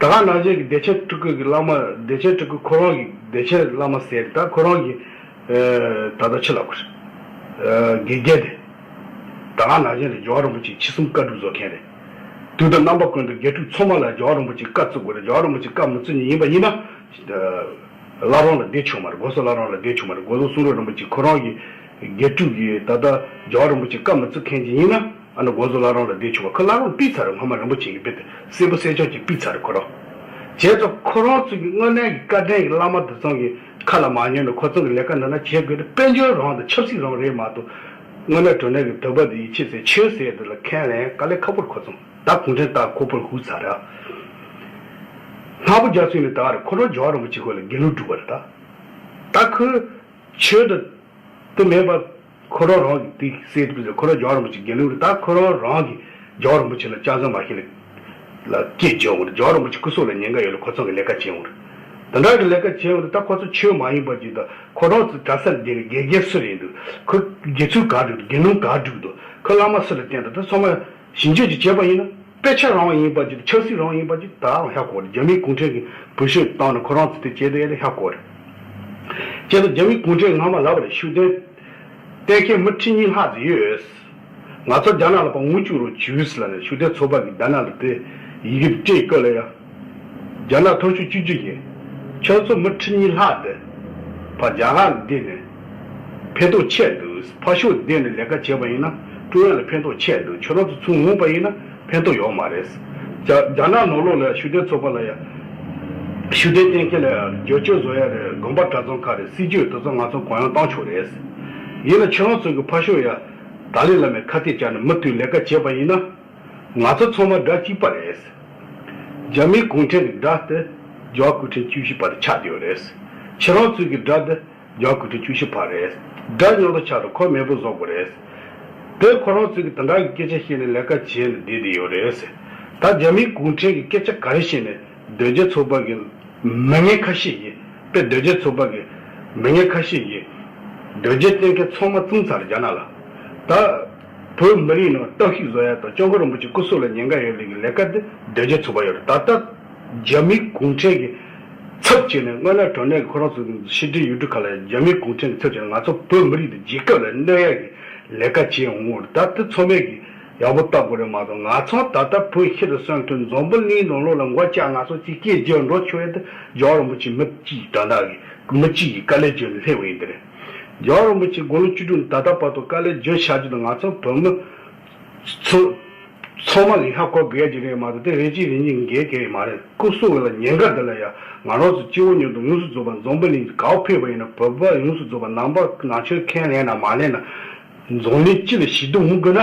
ད་ག་ནང་བཞིན་གྱི་བདེ་ཆེན་སྤྲུལ་སྐུ་གི་བླ་མ་བདེ་ཆེན་སྤྲུལ་སྐུ་ཁོ་རང་གི་བདེ་ཆེན་བླ་མ་ཟེར་ད་ཁོ་རང་གི་ད་ལྟ་ཕྱི་ལ་ཁུར། དགེ་རྒན་དེ། ད་ག་ནང་བཞིན་རེད། རྒྱལ་བ་རིན་པོ་ཆེ་ཁྲི་སྲོང་བཀའ་སྒྲུབ་བཟོ་མཁན་རེད། དུས་དང་རྣམ་པ་ཀུན་ཏུ་དགེ་ཕྲུག་ཚང་མ་ལ་རྒྱལ་བ་རིན་པོ་ཆེ་བཀའ་བརྩི་དགོས་རེད། རྒྱལ་བ་རིན་པོ་ཆེ་བཀའ་མི་བརྩི་མཁན་ཡིན་པ་ཡིན་ན། བླ་རུང་ལ་བསྡད་ཆོག་མ་རེད། སྒོ་བཟོ་བླ་རུང་ལ་བསྡད་ཆོག་མ་རེད། སྒོ་བཟོ་གསུང་རབ་རིན་པོ་ཆེ་ཁོ་རང་གི་དགེ་ཕྲུག་གིས་ད་ལྟ་རྒྱལ་བ་རིན་པོ་ཆེ་བཀའ་མི་བརྩི་མཁན་ཅིག་ཡིན་ན། ཨ་ནི་སྒོ་བཟོ་བླ་རུང་ལ་བསྡད་ཆོག་པ་ཁོ་བླ་རུང་ཕུད་ཚར་རེད། སྔོན་མ་རིན་པོ་ཆེ་གིས་དཔེ་དེ་གསལ་པོ་གསལ་རྐྱང་ཅིག་ཕུད་ཚར་རེད་ཁོ་རང་། བྱས་ཙང་ཁོ་རང་ཚོ་གི་དངོས་གནས་ཀྱི་བཀའ་དྲིན་གྱི་བླ་མ་དེ་ཚང་གི་ཁ་ལ་མ་ཉན་ནས་ཁོ་ཚང་གི་ལས་ཀ་འདི་འདྲ་བྱེད་དགོས་ཏེ་དཔལ་འབྱོར་རང་དང་ཆབ་སྲིད་རང་རེད་མ་གཏོགས། དངོས་གནས་དྲང་གནས་ཀྱི་དད་པ་དང་ཡིད་ཆེས་ཟེར་ཆོས་ཟེར་དེ་ལ་ཁས་ལེན་དཀའ་ལས་ཁག་པོ་རེད་ཁོ་ཚང་། ད་གུང་ཁྲན་ཏང་ཁོག་པར་ཧུབ་ཚར་རེད། ནག་པོ་རྒྱ་མཚོ་ནི་ད་རེད། ཁོ་རང་རྒྱལ་བ་རིན་པོ་ཆེ་ཁོ་ལ་དགེ་ལུགས་སྒྲུབ་པ་རེད་ད། ད་ཁོས་ཆོས་དང་དེ་མེད་པར་ཁོ་རང་རང་གི་དེ་སྲིད་དུ་ཁོ་རང་རྒྱལ་བ་རིན་པོ་ཆེ་དགེ་ལུགས་རེད། ད་ཁོ་རང་རང་གི་རྒྱལ་བ་རིན་པོ་ཆེ་ལ་སྐྱབས་སུ་མ་ཤེས་ལ་ལ་སྐད་རྒྱག་འོང་རེད། རྒྱལ་བ་རིན་པོ་ཆེ་སྐུ་སྲོག་ལ་ཉེན་ཁ་ཡོད་ལ་ཁོ་ཚོ་གི་ལས་ཀ་བྱེད་འོང་རེད། དེ་འདྲ་གི་ལས་ཀ་བྱེད་འོང་རེད། ད་ཁོ་ཚོ་ཆོས་མ་ཡིན་པ་ཅིག་དང་ཁོ་རང་ཚོ་གྲྭ་སར་བསྡད་ནས་དགེ་རྒན་སུ་རེད་འདུག་ཁོ་དགེ་ཚུལ་ག་འགྲིག་འདུག་དགེ་སློང་ག་འགྲིག་འདུག་ཁོ་བླ་མ་སུ་ལ་བསྟེན་འདུག་ད་ཚང་མ་ཞིབ་འཇུག་ཅིག་བྱས་པ་ཡིན་ན། དཔེ་ཆ་རང་ཡིན་པ་ཅིག་ཆབ་སྲིད་རང་ཡིན་པ་ཅིག་ད་ཧ་གོ་རེད། རྒྱ་མིའི་གུང་ཁྲན་གྱི་བུ་ཤོས་བཏང་ནས་ཁོ་རང་ཚོ་དེ་བྱས་དེ་ཡ་དེ་ཧ་གོ་རེད། བྱས་ཙང་རྒྱ་མིའི་གུང་ཁྲན་སྔ་མ་ལབ་པ་རེད། ཤུགས་ལྡན་བསྟེན་མཁན་མི་ཁྲི་གཉིས་ལྷག་ཙམ་ཡོད། ང་ཚོ་རྒྱ་ནག་ལ་ཕར་ངོ་བཅུག་རོགས་བྱོས་ཟེར་ལབ་ནས་ཤུགས་ལྡན་ཚོགས་པ་གིས་རྒྱ་ནག་ལ་དེ་ཡི་གེ་སྤྲད་སྐབས་ལ་ཡ། རྒྱ་ནག་མཐོ་ཤོས་བཅུ་བཅུ་ཡིན། ཁྱོད་ཚོ་མི་ཁྲི་གཉིས་ལྷག་དེ་ཕར་རྒྱ་གར་ལ་བསྡད་ནས་ཕན་ཐོགས་ཆེ་འདུག་ཕར་ཕྱོགས་བསྡད་ནས་ལས་ཀ་བྱས་པ་ཡིན་ན་ཀྲུང་དབྱང་ལ་ཕན་ཐོགས་ཆེ་འདུག་ཁྱོད་རང་ཚོ་ཚུར་འོང་པ་ཡིན་ན་ཕན་ཐོགས་ཡོད་མ་རེད། རྒྱ་རྒྱ་ནག་ནང་ལོགས་ལ་ཤུགས་ལྡན་ཚོགས་པ་ལ་ཡ། ཤུགས་ལྡན་བསྟེན་མཁན་ལ་ཡ་བསྒྱུར་བཅོས་བཟོ་ཡ་རེད། དགོན་པ་གྲྭ་ཚང་ཁག་རེད། སྲིད་ཇུས་དེ་ཚོ་ང་ཚོ་གུ་ཡངས་བཏང་ཆོག་རེད། ཡིན་ན་ཁྱོད་རང་ཚོ་གི་ཕར་ཕྱོགས་ཡ་ཏཱ་ལའི་བླ་མའི་ཁ་གཏད་བཅག་ནས་མུ་མཐུད་ལས་ཀ་བྱས་པ་ཡིན་ན། ང་ཚོ་ཚང་མ་དགྲ་གཅིག་པ་རེད། རྒྱ་མིའི་གུང་ཁྲན་གྱི་དགྲ་དེ་རྒྱ་གུང་ཁྲན་བཅུ་བཞི་པ་དེ་ཆགས་བསྡད་ཡོད་རེད། ཁྱེད་རང་ཚོའི་གི་དགྲ་དེ་རྒྱ་གུང་ཁྲན་བཅུ་བཞི་པ་རེད། དགྲ་མཉམ་དུ་ཆགས་དང་ཁོ་མེས་པོ་བཟོ་དགོས་རེད། དེ་ཁོ་རང་ཚོའི་གི་དེ་འདྲ་གི་སྐད་ཆ་བཤད་ནས་ལས་ཀ་བྱས་ནས་བསྡད་བསྡད་ཡོད་རེད། ད་རྒྱ་མིའི་གུང་ཁྲན་གྱི་སྐད་ཆ་ག་རེ་བཤད་ནས་སྡོད་རྒྱ་ཚོགས་པ་གི་མི་ངན་ཁ་ཤས་ཀྱིས་དཔེ་སྡོད་རྒྱ་ཚོགས་པ་གི་མི་ངན་ཁ་ཤས་ཀྱིས་སྡོད་རྒྱ་བསྟེན་མཁན་ཚང་མ་བཙོངས་ཚར་རྒྱ་ནག་ལ། ད་བོད་མི་རིགས་ནང་བརྟག་ཞིབ་བཟོ་ཡ་དང་སྐྱབས་མགོན་རིན་པོ་ཆེ་སྐུ་སྲོག་ལ་ཉེན་ཁ་ཡོད་ལས་ཀྱི་ལས་ཀ་འདི་སྡོད་རྒྱ་ཚོགས་པ་ཡོད་རེད། ད་ལྟ་རྒྱ་མིའི་གུང་ཁྲན་གྱི་ཚབ་བྱས་ནས་དངོས་གནས་དྲང་གནས་ཁོ་རང་ཚོ་ཕྱི་དྲིལ་ཡུལ་གྲུ་ཁག་ལ་རྒྱ་མིའི་གུང་ཁྲན་གྱི་ཚབ་བྱས་ནས་ང་ཚོ་བོད་མི་རིགས་འདི་རྒྱལ་ཁབ་ལ་གནོད་ཡ་གི་ལས་ཀ་བྱས་འོང་ངོ་། ད་དེ་ཚང་མས་ཀྱི་ཡག་པོ་བལྟ་དགོས་རེད་མ་གཏོགས། ང་ཚོ་ད་ལྟ་བོད་ཤི་དང་གསོན་དུ་འཛམ་བུ་གླིང་ནང་ལོགས་ལ་མགོ་བཀྱག་ང་ཚོ་གཅིག་སྐད་རྒྱག་འགྲོ་ཆོག་ཡ་དེ་རྒྱལ་བ་རིན་པོ་ཆེ་མི་གཅིག་དྲན་དག་གི་མི་གཅིག་གིས་དཀའ་ལས་བརྒྱབ་ནས་སླེབས་པ་ཡིན་དེ་རེད། རྒྱལ་བ་རིན་པོ་ཆེ་དགུང་ལོ་བཅུ་དྲུག་ནས་ད་ལྟ་བར་དུ་དཀའ་ལས་བརྒྱབ་བཞག་རྒྱུ་དང་ང་ཚོ་བོད་མི་ཚོ་ཚང་མ་གིས་ཧ་གོ་དགོས་ཡ་གཅིག་རེད་མ་གཏོགས། དེ་རེ་གཅིག་རེ་གཉིས་འགལ་གྱི་མ་རེད། སྐུ་སྲོག་ལ་ཉེན་ཁ་འདི་ལ་ཡ་ང་རང་ཚོ་སྤྱི་བོ་ཉིད་དུ་ཡོངས་སུ་རྫོགས་པ་འཛམ་བུ་གླིང་གི་ག་པར་ཕེབས་པ་ཡིན་ན་བོད་པ་ཡོངས་སུ་རྫོགས་པ་ནང་པ་ནང་ཆོས་ཁས་ལེན་ན་མ་ལེན་ན། འཛམ་གླིང་སྤྱི་ལ་ཞི་བདེ་འོང་དགོས་ན་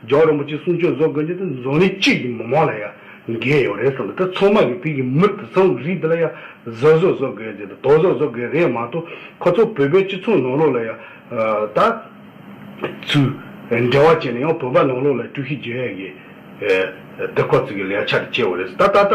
རྒྱལ་བ་རིན་པོ་ཆེ་གསུང་ཆོས་བཟོ་དགོས་རྒྱུ་དེ་འཛམ་གླིང་སྤྱི་ཡི་མི་མང་ལ་ཡང་འགན་ཡོད་རེད་བསམ་གི། ད་ཚང་མ་གིས་དེ་གི་མི་དེ་ཚང་གི་རིགས་དེ་ལ་ཡང་གཟབ་གཟབ་བཟོ་དགོས་རྒྱུ་དེ་དོགས་གཟབ་བཟོ་དགོས་རེད་མ་གཏོགས། ཁོ་ཚོ་བོད་པའི་སྤྱི་ཚོགས་ནང་ལོགས་ལ་ཡང་ད་ཚུར་འབྲེལ་བ་བྱས་ནས་ཡང་བོད་པ་ནང་ལོགས་ལ་དཀྲུག་ཤིང་རྒྱག་ཡ་གི་དེ་ཁོ་ཚོ་གི་ལས་འཆར་བྱས་པ་རེད། ད་ད་ད་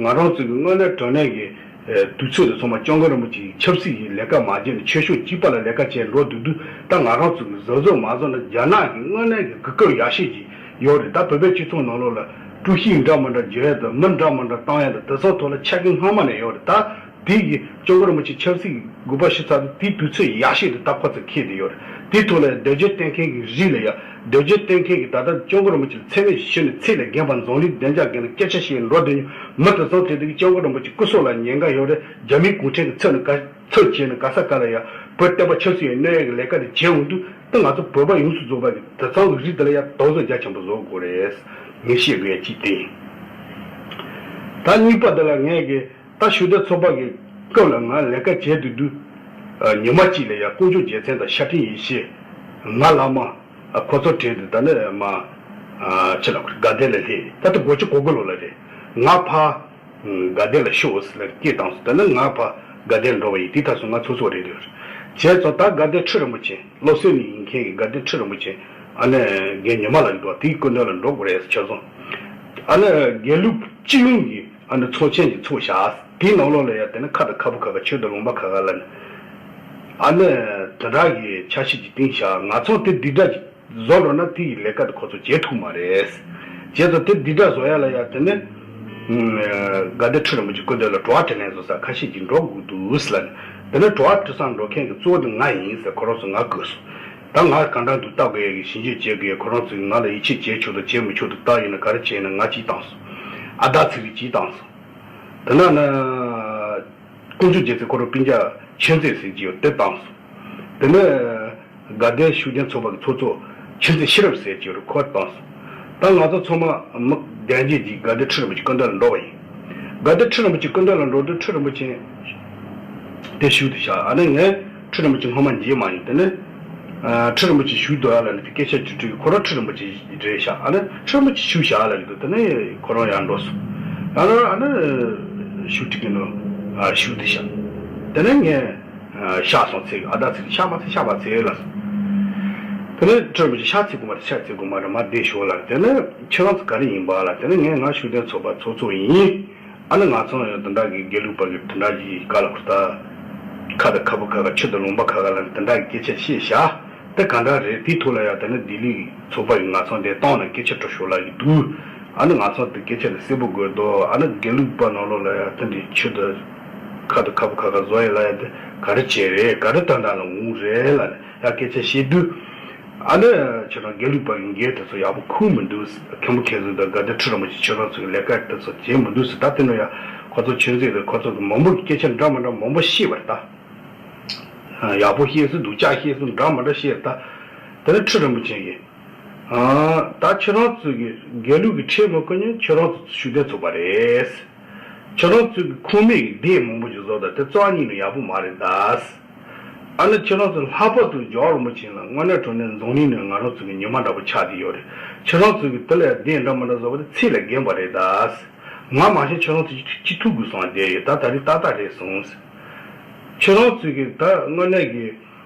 ང་རང་ཚོ་གི་དངོས་གནས་དྲང་གནས་ཀྱི་ཨེ། དུས་ཚོད་དེ་ཚང་མ་སྐྱབས་མགོན་རིན་པོ་ཆེ་ཡི་ཆབ་སྲིད་ཀྱི་ལས་ཀ་མ་བྱས་ནས་ཆོས་ཕྱོགས་གཅིག་པ་ལ་ལས་ཀ་བྱས་འགྲོ་འདུག་དུས། ད་ང་རང་ཚོ་གི་གཟབ་གཟབ་མ་བཟོ་ན་རྒྱ་ནག་གི་དངོས་གནས་ཀྱི་གོ་སྐབས་ཡག་ཤོས་ཅིག་ཡོད་རེད། ད་བོད་པའི་སྤྱི་ཚོགས་ནང་ལོགས་ལ་དཀྲུག་ཤིང་འདྲ་མི་འདྲ་བརྗོད་ཡ་དང་མི་འདྲ་མི་འདྲ་བཏང་ཡ་དང་དེ་ཚོ་ཐོག་ལ་ཆ་རྐྱེན་སྔ་མ་ནས་ཡོད་རེད། ད་དེ་གི་སྐྱབས་མགོན་རིན་པོ་ཆེ་ཆབ་སྲིད་ཀྱི་དགོངས་པ་ཞུ་ཚར་དུས་དེའི་དུས་ཚོད་ཡག་ཤོས་དེ་ད་ཁོ་ཚོས་འཁེལ་བསྡད་ཡོད་རེད། དེའི་ཐོག་ལ་སྡོད་རྒྱུ་བསྟེན་མཁན་གྱི་རིགས་ལ་ཡ། སྡོད་རྒྱུ་བསྟེན་མཁན་གྱི་ད་ལྟ་སྐྱབས་མགོན་རིན་པོ་ཆེ་ལ་ཚད་མེད་ཞུས་ནས་ཚད་ལས་བརྒལ་བ་འཛམ་གླིང་བདེ་འཇགས་སྒང་ལ་སྐད་ཆ་བཤད་འགྲོ་དུས་མི་དེ་ཚོ་དེ་དུས་སྐྱབས་མགོན་རིན་པོ་ཆེ་སྐུ་སྲོག་ལ་ཉེན་ཁ་ཡོད་རེད། རྒྱ་མིའི་གུང་ཁྲན་གྱི་ཚབ་ནས་ག་ཚབ་བྱས་ནས་ག་ས་ག་ལ་ཡ་བོད་བསྟན་པ་ཆབ་སྲིད་ཡ་གནོད་ཡ་གི་ལས་ཀ་དེ་བྱས་འོང་དུས། ད་ང་ཚོ་བོད་པ་ཡོངས་སུ་རྫོགས་པ་གི་དེ་ཚང་གི་རིགས་དེ་ལ་ཡ་དོགས་གཟབ་རྒྱ་ཆེན་པོ་བཟོ་དགོས་རེད། ངས་བཤད་དགོས་ཡ་གཅིག་དེ་ཡིན། ད་གཉིས་པ་དེ་ལ་ངས་གི་ད་ཤུགས་ལྡན་ཚོགས་པ་གི་སྐབས་ལ་ང་ལས་ཀ་བྱས་དུས་དུས། ཉི་མ་གཅིག་ལ་ཡ་དཀོན་མཆོག་རྒྱལ་མཚན་དང་ཤར་སྤྲིན་ཡེ་ཤེས། ང་བླ་མ། ཁོ་ཚོ་གྲས་དུ་ད་ནི་མ། ཕྱི་ལ་དགའ་ལྡན་ལ་སླེབས། ད་ལྟ་དགུ་བཅུ་གོ་དགུ་ལོ་ལ་རེད། ང་ཕ། དགའ་ལྡན་ལ་ཤོག་ཟེར་ལ་སྐད་བཏང་སོང་། ད་ནི་ང་ཕ་དགའ་ལྡན་ལ་འགྲོ་བ་ཡིན། དེ་ད་སོང་ང་ཚོ་ཚོ་རེད་འདུག་བྱས་ཙང་ད་དགའ་ལྡན་ཁྲི་རིན་པོ་ཆེ་བློ་གསལ་ནས་ཡིན་མཁན་གྱི་དགའ་ལྡན་ཁྲི་རིན་པོ་ཆེ་ཨ་ནི་རྒན་ཉི་མ་ལགས་འདུག་དེའི་སྐུ་མདུན་ལ་འགྲོ་དགོས་རེད་ཟེར་ཆ་སོང་། ཨ་ནི་དགེ་ལུགས་སྤྱི་ཡོངས་ཀྱི་ཨ་ནི་ཚོགས་ཆེན་གྱི་ཚོགས་བཞག་དེའི་ནང་ལོགས་ལ་ཡ་དེ་ནི་ཁ་དང་ཁ་བུ་ཁ་ཁ་ཆོས་དང་ལུང་པ་ཁ་ཁ་ལ་ནི་ཨ་ནི་དེ་འདྲ་གི་ཆ་ཤས་ཀྱི་སྟེང་བཞག་ང་ཚོ་དེ་འདི་འདྲ་གི་བཟོ་འགྲོ་ན་དེ་ཡི་ལས་ཀ་དེ་ཁོ་ཚོ་བྱེད་ཐུབ་མ་རེད། བྱས་ཙང་དེ་འདི་འདྲ་བཟོ་ཡ་ལ་ཡ་དེ་ནི་དགའ་ལྡན་ཁྲི་རིན་པོ་ཆེ་སྐུ་མདུན་ལ་དྲི་བ་དྲིས་ལན་བཟོ་ས་ཁ་ཤས་ཀྱིས་འགྲོ་དགོས་འདུག་ཟེར་ལ་ནི། དེ་ནི་དྲི་བ་དྲི་ས་འགྲོ་མཁན་གྱི་གཙོ་བོ་དེ་ང་ཡིན་ཟེར་ཁོ་རང་ཚོ་ང་བསྐོས་སོང་། ད་ང་གང་འདྲ་འདུག་ལྟ་དགོས་ཡ་གི་ཞིབ་འཇུག་བྱེད་དགོས་ཡ། ཁོ་རང་ཚོས་ང་ལ་ཡིད་ཆེས་བྱེད་ཆོག་དང་བྱེད་མི་ཆོག་དང་ལྟ་ཡིན་ན་ག་རེ་བྱས་ན་ང་གཅིག་བཏང་སོང་། ཨ་ད་ཚིག་རིགས་གཅིག་བཏང་སོང་། དེ་ན་ན། དཀོན་མཆོག་རྒྱལ་མཚན་ཁོ་རང་སྤུན་ཀྱག་ཆོས་མཛད་ཟེར་གྱི་ཡོད་དེ་བཏང་སོང་། དེ་ནས་དགའ་ལྡན་ཤུགས་ལྡན་ཚོགས་པ་གི་ཚོགས་གཙོ་ཆོས་མཛད་ཤེས་རབ་ཟེར་གྱི་ཡོད་རེད། ཁོ་བཏང་སོང་། ད་ང་ཚོ་ཚང་མ་མི་གདན་རྒྱས་ཀྱིས་དགའ་ལྡན་ཁྲི་རིན་པོ་ཆེ་སྐུ་མདུན་ལ་འགྲོ་བ་ཡིན། དགའ་ལྡན་ཁྲི་རིན་པོ་ཆེ་སྐུ་མདུན་ལ་འགྲོ་དུས་ཁྲི་རིན་པོ་ཆེ་དེ་བཞུགས་དེ་བཞག་ཨ་ནི་ངས་ཁྲི་རིན་པོ་ཆེ་སྔོན་མ་མཇལ་མ་མྱོང་། དེ་ནས་ཨ་ཁྲི་རིན་པོ་ཆེ་བཞུགས་འདུག་ཨ་ལ་ནི་དེ་སྐད་ཆ་ཅིག་དྲིས། ཁོ་རང་ཁྲི་རིན་པོ་ཆེ་རེད་བཞག་ཨ་ནི་ཁྲི་རིན་པོ་ཆེ་བཞུགས་བཞག་ཨ་ལ་ཡོད་དུས་དེ་ནས་ཁོ་རང་ཡར་འགྲོ་སོང་། ཨ་ནི་ཨ་ནི་བཞུགས་དེ་གི་ནོ་ཨ་བཞུགས་དེ་བཞག་དེ་ནས་ངས་ ཤག་སོང་ཚིག་ཨ་ད་ཚིག་ཤག་མ་ཚིག་ཤག་མ་ཚིག་ལ། དེ་ནས་ཁྲི་རིན་པོ་ཆེ་ཤག་ཚིག་དགོས་མ་རེད། ཤག་ཚིག་དགོས་མ་རེད། མ་བསྡད་ཤོག་ལ། དེ་ནས་ཁྱེད་རང་ཚོ་ག་རེ་ཡིན་པ་ལ། དེ་ནས་ངས་ང་ཤུགས་ལྡན་ཚོགས་པ་ཚོགས་གཙོ་ཡིན། ཨ་ནི་ང་ཚོ་ཡང་དེ་འདྲ་གི་དགེ་ལུགས་པ་གི་དེ་འདྲ་གི་བཀའ་ལ་ཁུར་ད། ཁ་དང་ཁ་བུ་ཁ་ཁ་ཆུ་དང་ལུང་པ་ཁ་ཁ་ལ་དེ་འདྲ་གི་སྐད་ཆ་བཤད་བཞག་དེ་ག་འདྲ་རེད། དེའི་ཐོག་ལ་ཡང་དེ་ནི་ལྡི་ལི་ཚོགས་པ་ཡི་ང་ཚོ་འདིར་བཏང་ནས་སྐད་ཆ་དྲི་ཤོག་ལབ་ཀྱི་འདུག་ཨ་ནི་ང་ཚོ་དེ་སྐད་ཆ་དེ་གསལ་པོ་དགོས་འདུག་ཨ་ནི་དགེ་ལུགས་པ་ནང་ལོགས་ལ་ཡང་དེ་འདྲའི་ཆུ་དང་ཁ་དང་ཁ་བུ་ཁ་ཁ་བཟོ་ཡི་ལ་ཡང་དེ་ག་རེ་བྱས་རེད། ག་རེ་ད་ལྟ་ལ་འོང་རེད་ལབ་ནས་ཡང་སྐད་ཆ་བཤད་དུས། ཨ་ནི་ཁྱེད་རང་དགེ་ལུགས་པ་གི་འགན་དེ་ཚོ་ཡག་པོ་ཁུར་མི་འདུག་མཁན་པོ་མཁན་ཟུར་དང་དགའ་ལྡན་ཁྲི་རིན་པོ་ཆེ་ཁྱེད་རང་ཚོ་གི་ལས་ཀ་དེ་ཚོ་བྱེད་མི་འདུག་ཟེར། ད་དེ་ནས་ཡང་ཁོ་ཚོ་ཆོས་མཛད་དང་ཁོ་ཚོ་གི་མང་པོ་གི་སྐད་ཆ་འདྲ་མི་འདྲ་མང་པོ་བཤད་པ་རེད་ད། ཡག་པོ་བཤད་སྲོལ་སྡུག་ཅག་བཤད་སྲོལ་འདྲ་མི་འདྲ་བཤད་རེད་ད། དེ་ནས་ཁྲི་རིན་པོ་ཆེ་གིས། ཨ། ད་ཁྱེད་རང་ཚོ་གི་དགེ་ལུགས་ཀྱི་ཁྲལ་མི་ཁུར་མཁན་ཁྱེད་རང་ཚོ་ཤུགས་ལྡན་ཚོགས་པ་རེད། ཁྱེད་རང་ཚོ་གི་ཁུངས་མེད་ཀྱི་སྡེ་མང་པོ་ཞིག་བཟོ་དང་དེ་རྩ་བ་ཉིད་ནས་ཡག་པོ་མ་རེད་ད། ཨ་ནི་ཁྱེད་རང་ཚོ་ལྷག་པར་དུ་རྒྱལ་བ་རིན་པོ་ཆེ་ལ་དངོས་གནས་དྲང་གནས་འཛམ་གླིང་ནས་ང་རང་ཚོ་གི་ཉི་མ་འདྲ་པོ་ཆགས་བསྡད་ཡོད་རེད། ཁྱེད་རང་ཚོ་གི་དེ་ལས་སྡེ་འདྲ་མི་འདྲ་བཟོ་བ་དེ་ཚད་ལས་བརྒལ་བ་རེད་ད། ང་མ་གཞི་ཁྱེད་རང་ཚོ་གཅིག་ཐུག་དགོས་བསམ་བསྡད་ཡོད། ད་ད་རེས་ཏག་ཏག་རེད་སོང་། ཁྱེད་རང་ཚོ་གི་ད་དངོས་གནས་ཀྱི་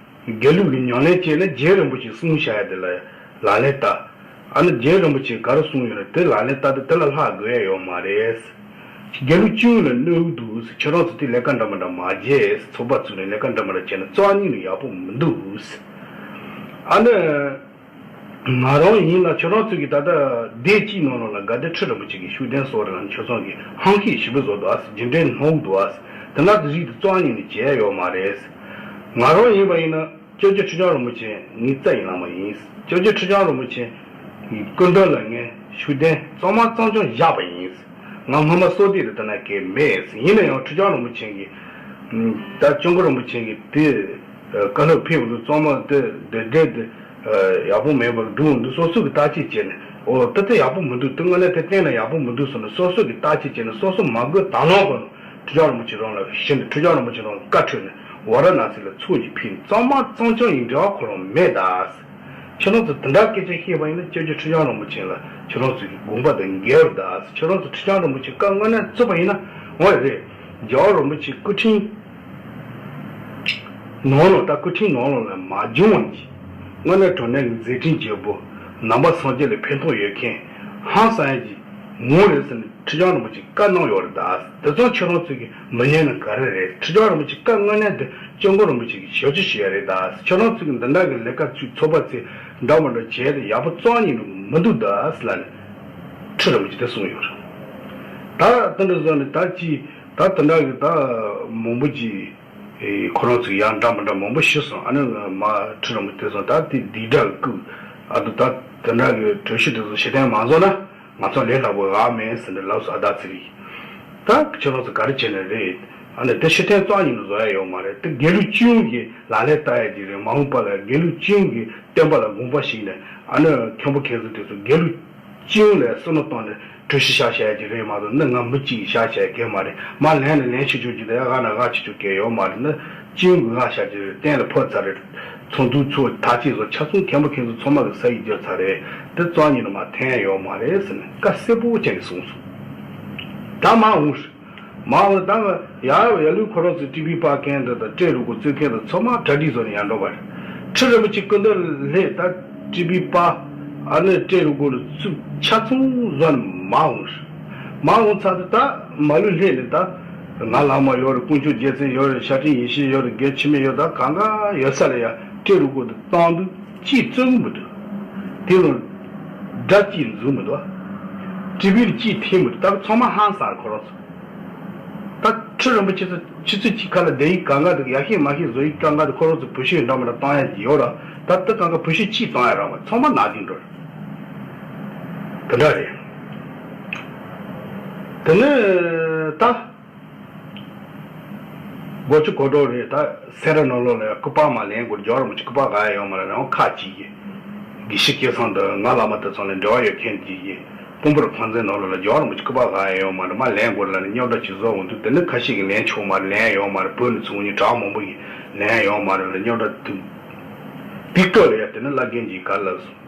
དགེ་ལུགས་ཀྱི་ཉམས་ལེན་བྱས་ན་རྗེ་རིན་པོ་ཆེ་གསུངས་བཞག་ཡ་དེ་ལ་ལག་ལེན་བསྟར། ཨ་ནི་རྗེ་རིན་པོ་ཆེ་ག་རེ་གསུངས་ཡོད་ན་དེ་ལག་ལེན་བསྟར་ཏེ་དེ་ལས་ལྷག་དགོས་ཡ་ཡོད་མ་རེད། དགེ་ལུགས་སྤྱི་ཡོངས་ལ་གནོད་འདུག་ཁྱེད་རང་ཚོ་དེ་ལས་ཀ་འདྲ་མི་འདྲ་མ་བྱེད། ཚོགས་པ་བཙུགས་ནས་ལས་ཀ་འདྲ་མི་འདྲ་བྱས་ན་རྩ་བ་ཉིད་ནས་ཡག་པོ་མི་འདུག་ཨ་ནི། ང་རང་ཡིན་ལ་ཁྱེད་རང་ཚོ་གིས་ད་ལྟ་སྡེ་གཅིག་ནང་ལོགས་ལ་དགའ་ལྡན་ཁྲི་རིན་པོ་ཆེ་གི་ཤུགས་ལྡན་སོགས་རེད་ལ་ཁྱོད་ཚོ་གིས་ཧང་ཁིག་ཞེ་པོ་བཟོ་འདུག་ཨ། རྗེས་འབྲས་སྣང་འདུག་ཨ། དེ་འདྲ་དེ་རིགས་དེ་རྩ་བ་ཉིད་ནས་བྱས་ཡོད་མ་རེད། ང་རང་ཡིན་པ་ཡིན་ན་སྐྱབས་རྗེ་ཁྲི་བྱང་རིན་པོ་ཆེ་ངའི་རྩ་ཡི་བླ་མ་ཡིན། སྐྱབས་རྗེ་ཁྲི་བྱང་རིན་པོ་ཆེ་གི་སྐུ་མདུན་ལ་ངས་ཤུགས་ལྡན་གཙང་མ་གཙང་རྐྱང་བཞག་པ་ཡིན། ང་སྔོན་མ་བསོད་བདེ་དེ་ལྟ་ན་གལ་མེད། ཡིན་ན་ཡང་ཁྲི་བྱང་རིན་པོ་ཆེ་གི་ད་སྐྱབས་མགོན་རིན་པོ་ཆེ་གི་དེ་བཀའ་སློབ་ཕེབས་འདུག་གཙང་མ་དེ་དེ་འདྲས་དེ་ཡག་པོ་མེད་པར་འགྲོ་འདུག་སོ་སོ་གི་བརྟག་དཔྱད་བྱས་ནས། འོ་དེ་དེ་ཡག་པོ་མི་འདུག་དེ་དངོས་གནས་དེ་གཏན་ལ་ཡག་པོ་མི་འདུག་ཟེར་ནས་སོ་སོ་གི་བརྟག་དཔྱད་བྱས་ནས་སོ་སོ་མ་དགོས་དང་བླངས་གོ་ཁྲི་བྱང་རིན་པོ་ཆེ་རང་ལ་ཞུས་ནས་ཁྲི་བྱང་རིན་པོ་ཆེ་རང་ལ་བཀའ་འཁྲོལ་ནས་ཝཱ་ར་ཎ་སི་ལ་ཚོགས་ཀྱི་ཕེབས་ནས་གཙང་མ་གཙང་རྐྱང་ཡིན་འབྲེལ་བ་ཁོ་རང་མེད་ད། ཁྱེད་རང་ཚོ་དེ་འདྲ་སྐད་ཆ་བཤད་པ་ཡིན་ན་སྐྱབས་རྗེ་ཁྲི་བྱང་རིན་པོ་ཆེ་ལ་ཁྱེད་རང་ཚོ་གི་དགོངས་པ་དང་འགལ་བ་དང་། ཁྱེད་རང་ཚོ་ཁྲི་བྱང་རིན་པོ་ཆེ་བཀའ་དངོས་གནས་བརྩི་བ་ཡིན་ན་འོ་རེད། རྒྱལ་བ་རིན་པོ་ཆེ་སྐུ་ཕྲེང་ནང་ལོགས་ད་སྐུ་ཕྲེང་ནང་ལོགས་ལ་མ་བྱུང་བ་ཅིག་དངོས་གནས་དྲང་གནས་ཀྱི་མཛད་འཕྲིན་རྒྱས་པོ་ནང་པ་སངས་རྒྱས་ལ་ཕན་ཐོགས་ཡོད་མཁན་ཧང་སང་ཡ་ཅིག་ངོ་རེད་ཟེར་ནས། ཁྲི་བྱང་རིན་པོ་ཆེ་བཀའ་གནང་ཡོད་རེད་ད། དེ་ཚོ་ཁྱེད་རང་ཚོས་ཀྱིས་མི་ཉན་ན་ག་རེ་རེད། ཁྲི་བྱང་རིན་པོ་ཆེ་བཀའ་དངོས་གནས་དེ་སྐྱབས་མགོན་རིན་པོ་ཆེ་གིས་ཞབས་ཕྱི་ཞུ་ཡ་རེད་ད། ཁྱེད་རང་ཚོས་ཀྱིས་འདི་འདྲ་གི་ལས་ཀ་ཚུད་ཚོགས་པ་ཚོས་འདྲ་མི་འདྲ་བྱས་ཏེ་ཡག་པོ་རྩ་བ་ཉིད་ནས་མི་འདུག་ད་ཟེར་ལབ་ནས་ཁྲི་རིན་པོ་ཆེ་དེ་གསུངས་ཡོད་རེད། ད་དེ་འདྲ་བཟོ་ནས་ད་ཅི་ད་དེ་འདྲ་གི་ད་མང་པོ་ཅིག་ཁོ་རང་ཚོས་ཡང་འདྲ་མི་འདྲ་མང་པོ་ཞུས་སོང་། ཨ་ནི་མ་ཁྲི་རིན་པོ་ཆེ་དེ་ཚོ་ད་དེ་འདི་འདྲ་གི་སྐུ་ཨ་དུ་ད་དེ་འདྲ་གི་གྲོས་གཞི་དེ་ཚོ་ཕྱིར་འཐེན་མ་བཟོ་ན། ང་ཚོ་ལས་སླ་པོ་ཨ་མེད་ཟེར་ནས་ལབ་སོང་ཨ་ད་ཚེ་རིང་། ད་ཁྱེད་རང་ཚོ་ག་རེ་བྱས་ནས་རེད། ཨ་ནི་དེ་ཕྱིར་འཐེན་རྩ་ཉིད་ནས་བཟོ་ཡ་ཡོད་མ་རེད། དེ་དགེ་ལུགས་སྤྱི་ཡོངས་ཀྱི་ལག་ལེན་བསྟར་ཡ་ཅིག་རེད། མ་འོངས་པ་ལ་དགེ་ལུགས་སྤྱི་ཡོངས་ཀྱི་བསྟན་པ་ལ་དགོངས་པ་བཞེས་ནས་ཨ་ནི་མཁན་པོ་མཁན་ཟུར་དེ་ཚོ་དགེ་ལུགས་སྤྱི་ཡོངས་ལ་བསམ་བློ་བཏང་ནས་གྲོས་གཞི་བཞག་བྱ་ཡ་ཅིག་རེད་མ་གཏོགས་ནི་ང་མི་གཅིག་གིས་བཞག་བྱ་ཡ་གལ་མ་རེད། མ་ལན་ནས་ལན་ཆེ་ཆུང་ཅིག་དང་ཡ་ཨ་ན་ཨ་ཆེ་ཆུང་གལ་ཡོད་མ་རེད། ནི་སྤྱི་ཡོངས་ཀྱི་ང་བཞག་རྒྱུ་རེད། གཏན་ལ་ཕབ་ཚར་རེད། ཚོགས་འདུ་ཚོགས་ཐག་གཅོད་བཟོ་ཆ་ཚང་མཁན་པོ་མཁན་ཟུར་ཚང་མ་གི་ས་ཡིག་བརྒྱབ་ཚར་རེད། དེ་རྩ་ཉིད་ནས་མ་འཐེན་ཡོད་མ་རེད་ཟེར་ནས་བཀའ་གསལ་པོ་བྱས་ནས་གསུངས་སོང་། ད་མ་འོངས་མ་འོངས་ད་ང་ཡར་ཡར་ལུས་ཁོ་རང་ཚོའི་ཀྲི་པི་པ་མཁན་འདི་དང་སྤྲེལ་རུ་ཀོ་བཙུན་མཁན་དང་ཚང་མ་གྲ་སྒྲིག་བཟོ་ནས་ཡར་འགྲོ་བ་རེད། ཁྲི་རིན་པོ་ཆེ་སྐུ་མདུན་སླེབས་ད་ཀྲི་པི་པ་ཨ་ནི་སྤྲེལ་རུ་ཀོ་ལ་བཙུགས་ཆ་ཚང་བཟོ་ནས་མ་འོངས། མ་འོངས་ཚར་དུས་ད་མ་ལུས་ལྷད་ནས་ད་ང་བླ་མ་ཡོད་རེད། དཀོན་མཆོག་རྒྱལ་མཚན་ཡོད་རེད། ཤཱཀྱ་ཡེ་ཤེས་ཡོད་རེད། དགེ་འཆི་མེད་ཡོད། ད་གང་ག་ཡོད་ས་ལ་ཡ་སྤྲེལ་རུ་ཀོ་དེ་བཏང་དུས་གཅིག་བཙོན་གི་མི་འདུག་དེ་ལ་དགྲ་གཅིག་འཛུལ་མི་འདུག་ཀྲི་པི་ལ་གཅིག་འཐེན་མི་འདུག་ད་ཚང་མ་ཧང་སང་རེད་ཁོ་རང་ཚོ། ད་ཁྲི་རིན་པོ་ཆེ་ཚོ་ཆུ་ཚོད་གཅིག་ཁ་ལ་བསྡད་ཡིག་གང་ག་འདུག་ཡ་ཤེས་མ་ཤེས་བཟོ་ཡིག་གང་ག་འདུག་ཁོ་རང་ཚོ་བུ་ཤོས་འདྲ་མི་འདྲ་བཏང་ཡ་ཡོད་ར། ད་དེ་གང་ག་བུ་ཤོས་གཅིག་བཏང་ཡ་རག་མ་ཚང་མ་ནག་ཅིག་འགྲོ་རེད། དེ་འདྲ་རེད། དེ་ནས་ད། སྒོ་ཆུ་གོ་གྲོགས་རེད། ད་སེ་ར་ནང་ལོགས་ལ་ཡང་སྐུ་པར་མ་ལེན་དགོས། རྒྱལ་བ་རིན་པོ་ཆེ་སྐུ་པར་ག་ཡང་ཡོད་མ་རེད། རང་ཁ་ཅིག་གིས་དགེ་བཤེས་སྐལ་བཟང་དང་ང་བླ་མ་དེ་ཚོ་ལ་འབྲེལ་བ་ཡོད་མཁན་ཅིག་གིས་སྤུན་པར་ཁང་ཚན་ནང་ལོགས་ལ་རྒྱལ་བ་རིན་པོ་ཆེ་སྐུ་པར་ག་ཡང་ཡོད་མ་རེད། མ་ལེན་དགོས་ལབ་ནས་རྙོག་དྲ་ཅིག་བཟོ་འོང་དུས། དེ་ནི་ཁ་ཤས་ཀྱིས་ལེན་ཆོག་མ་རེད། ལེན་ཡོད་མ་རེད། བོད་ནས་ཚུར་ཉིན་གྲྭ་བ་མང་པོ་ཡིས་ལེན་ཡོད་མ་རེད་ལ་རྙོག་དྲ་དུ་དེ་སྐབས་ལ་ཡང་དེ་ནི་བླ་རྒན་གྱིས་ག་ལབ་སོང་།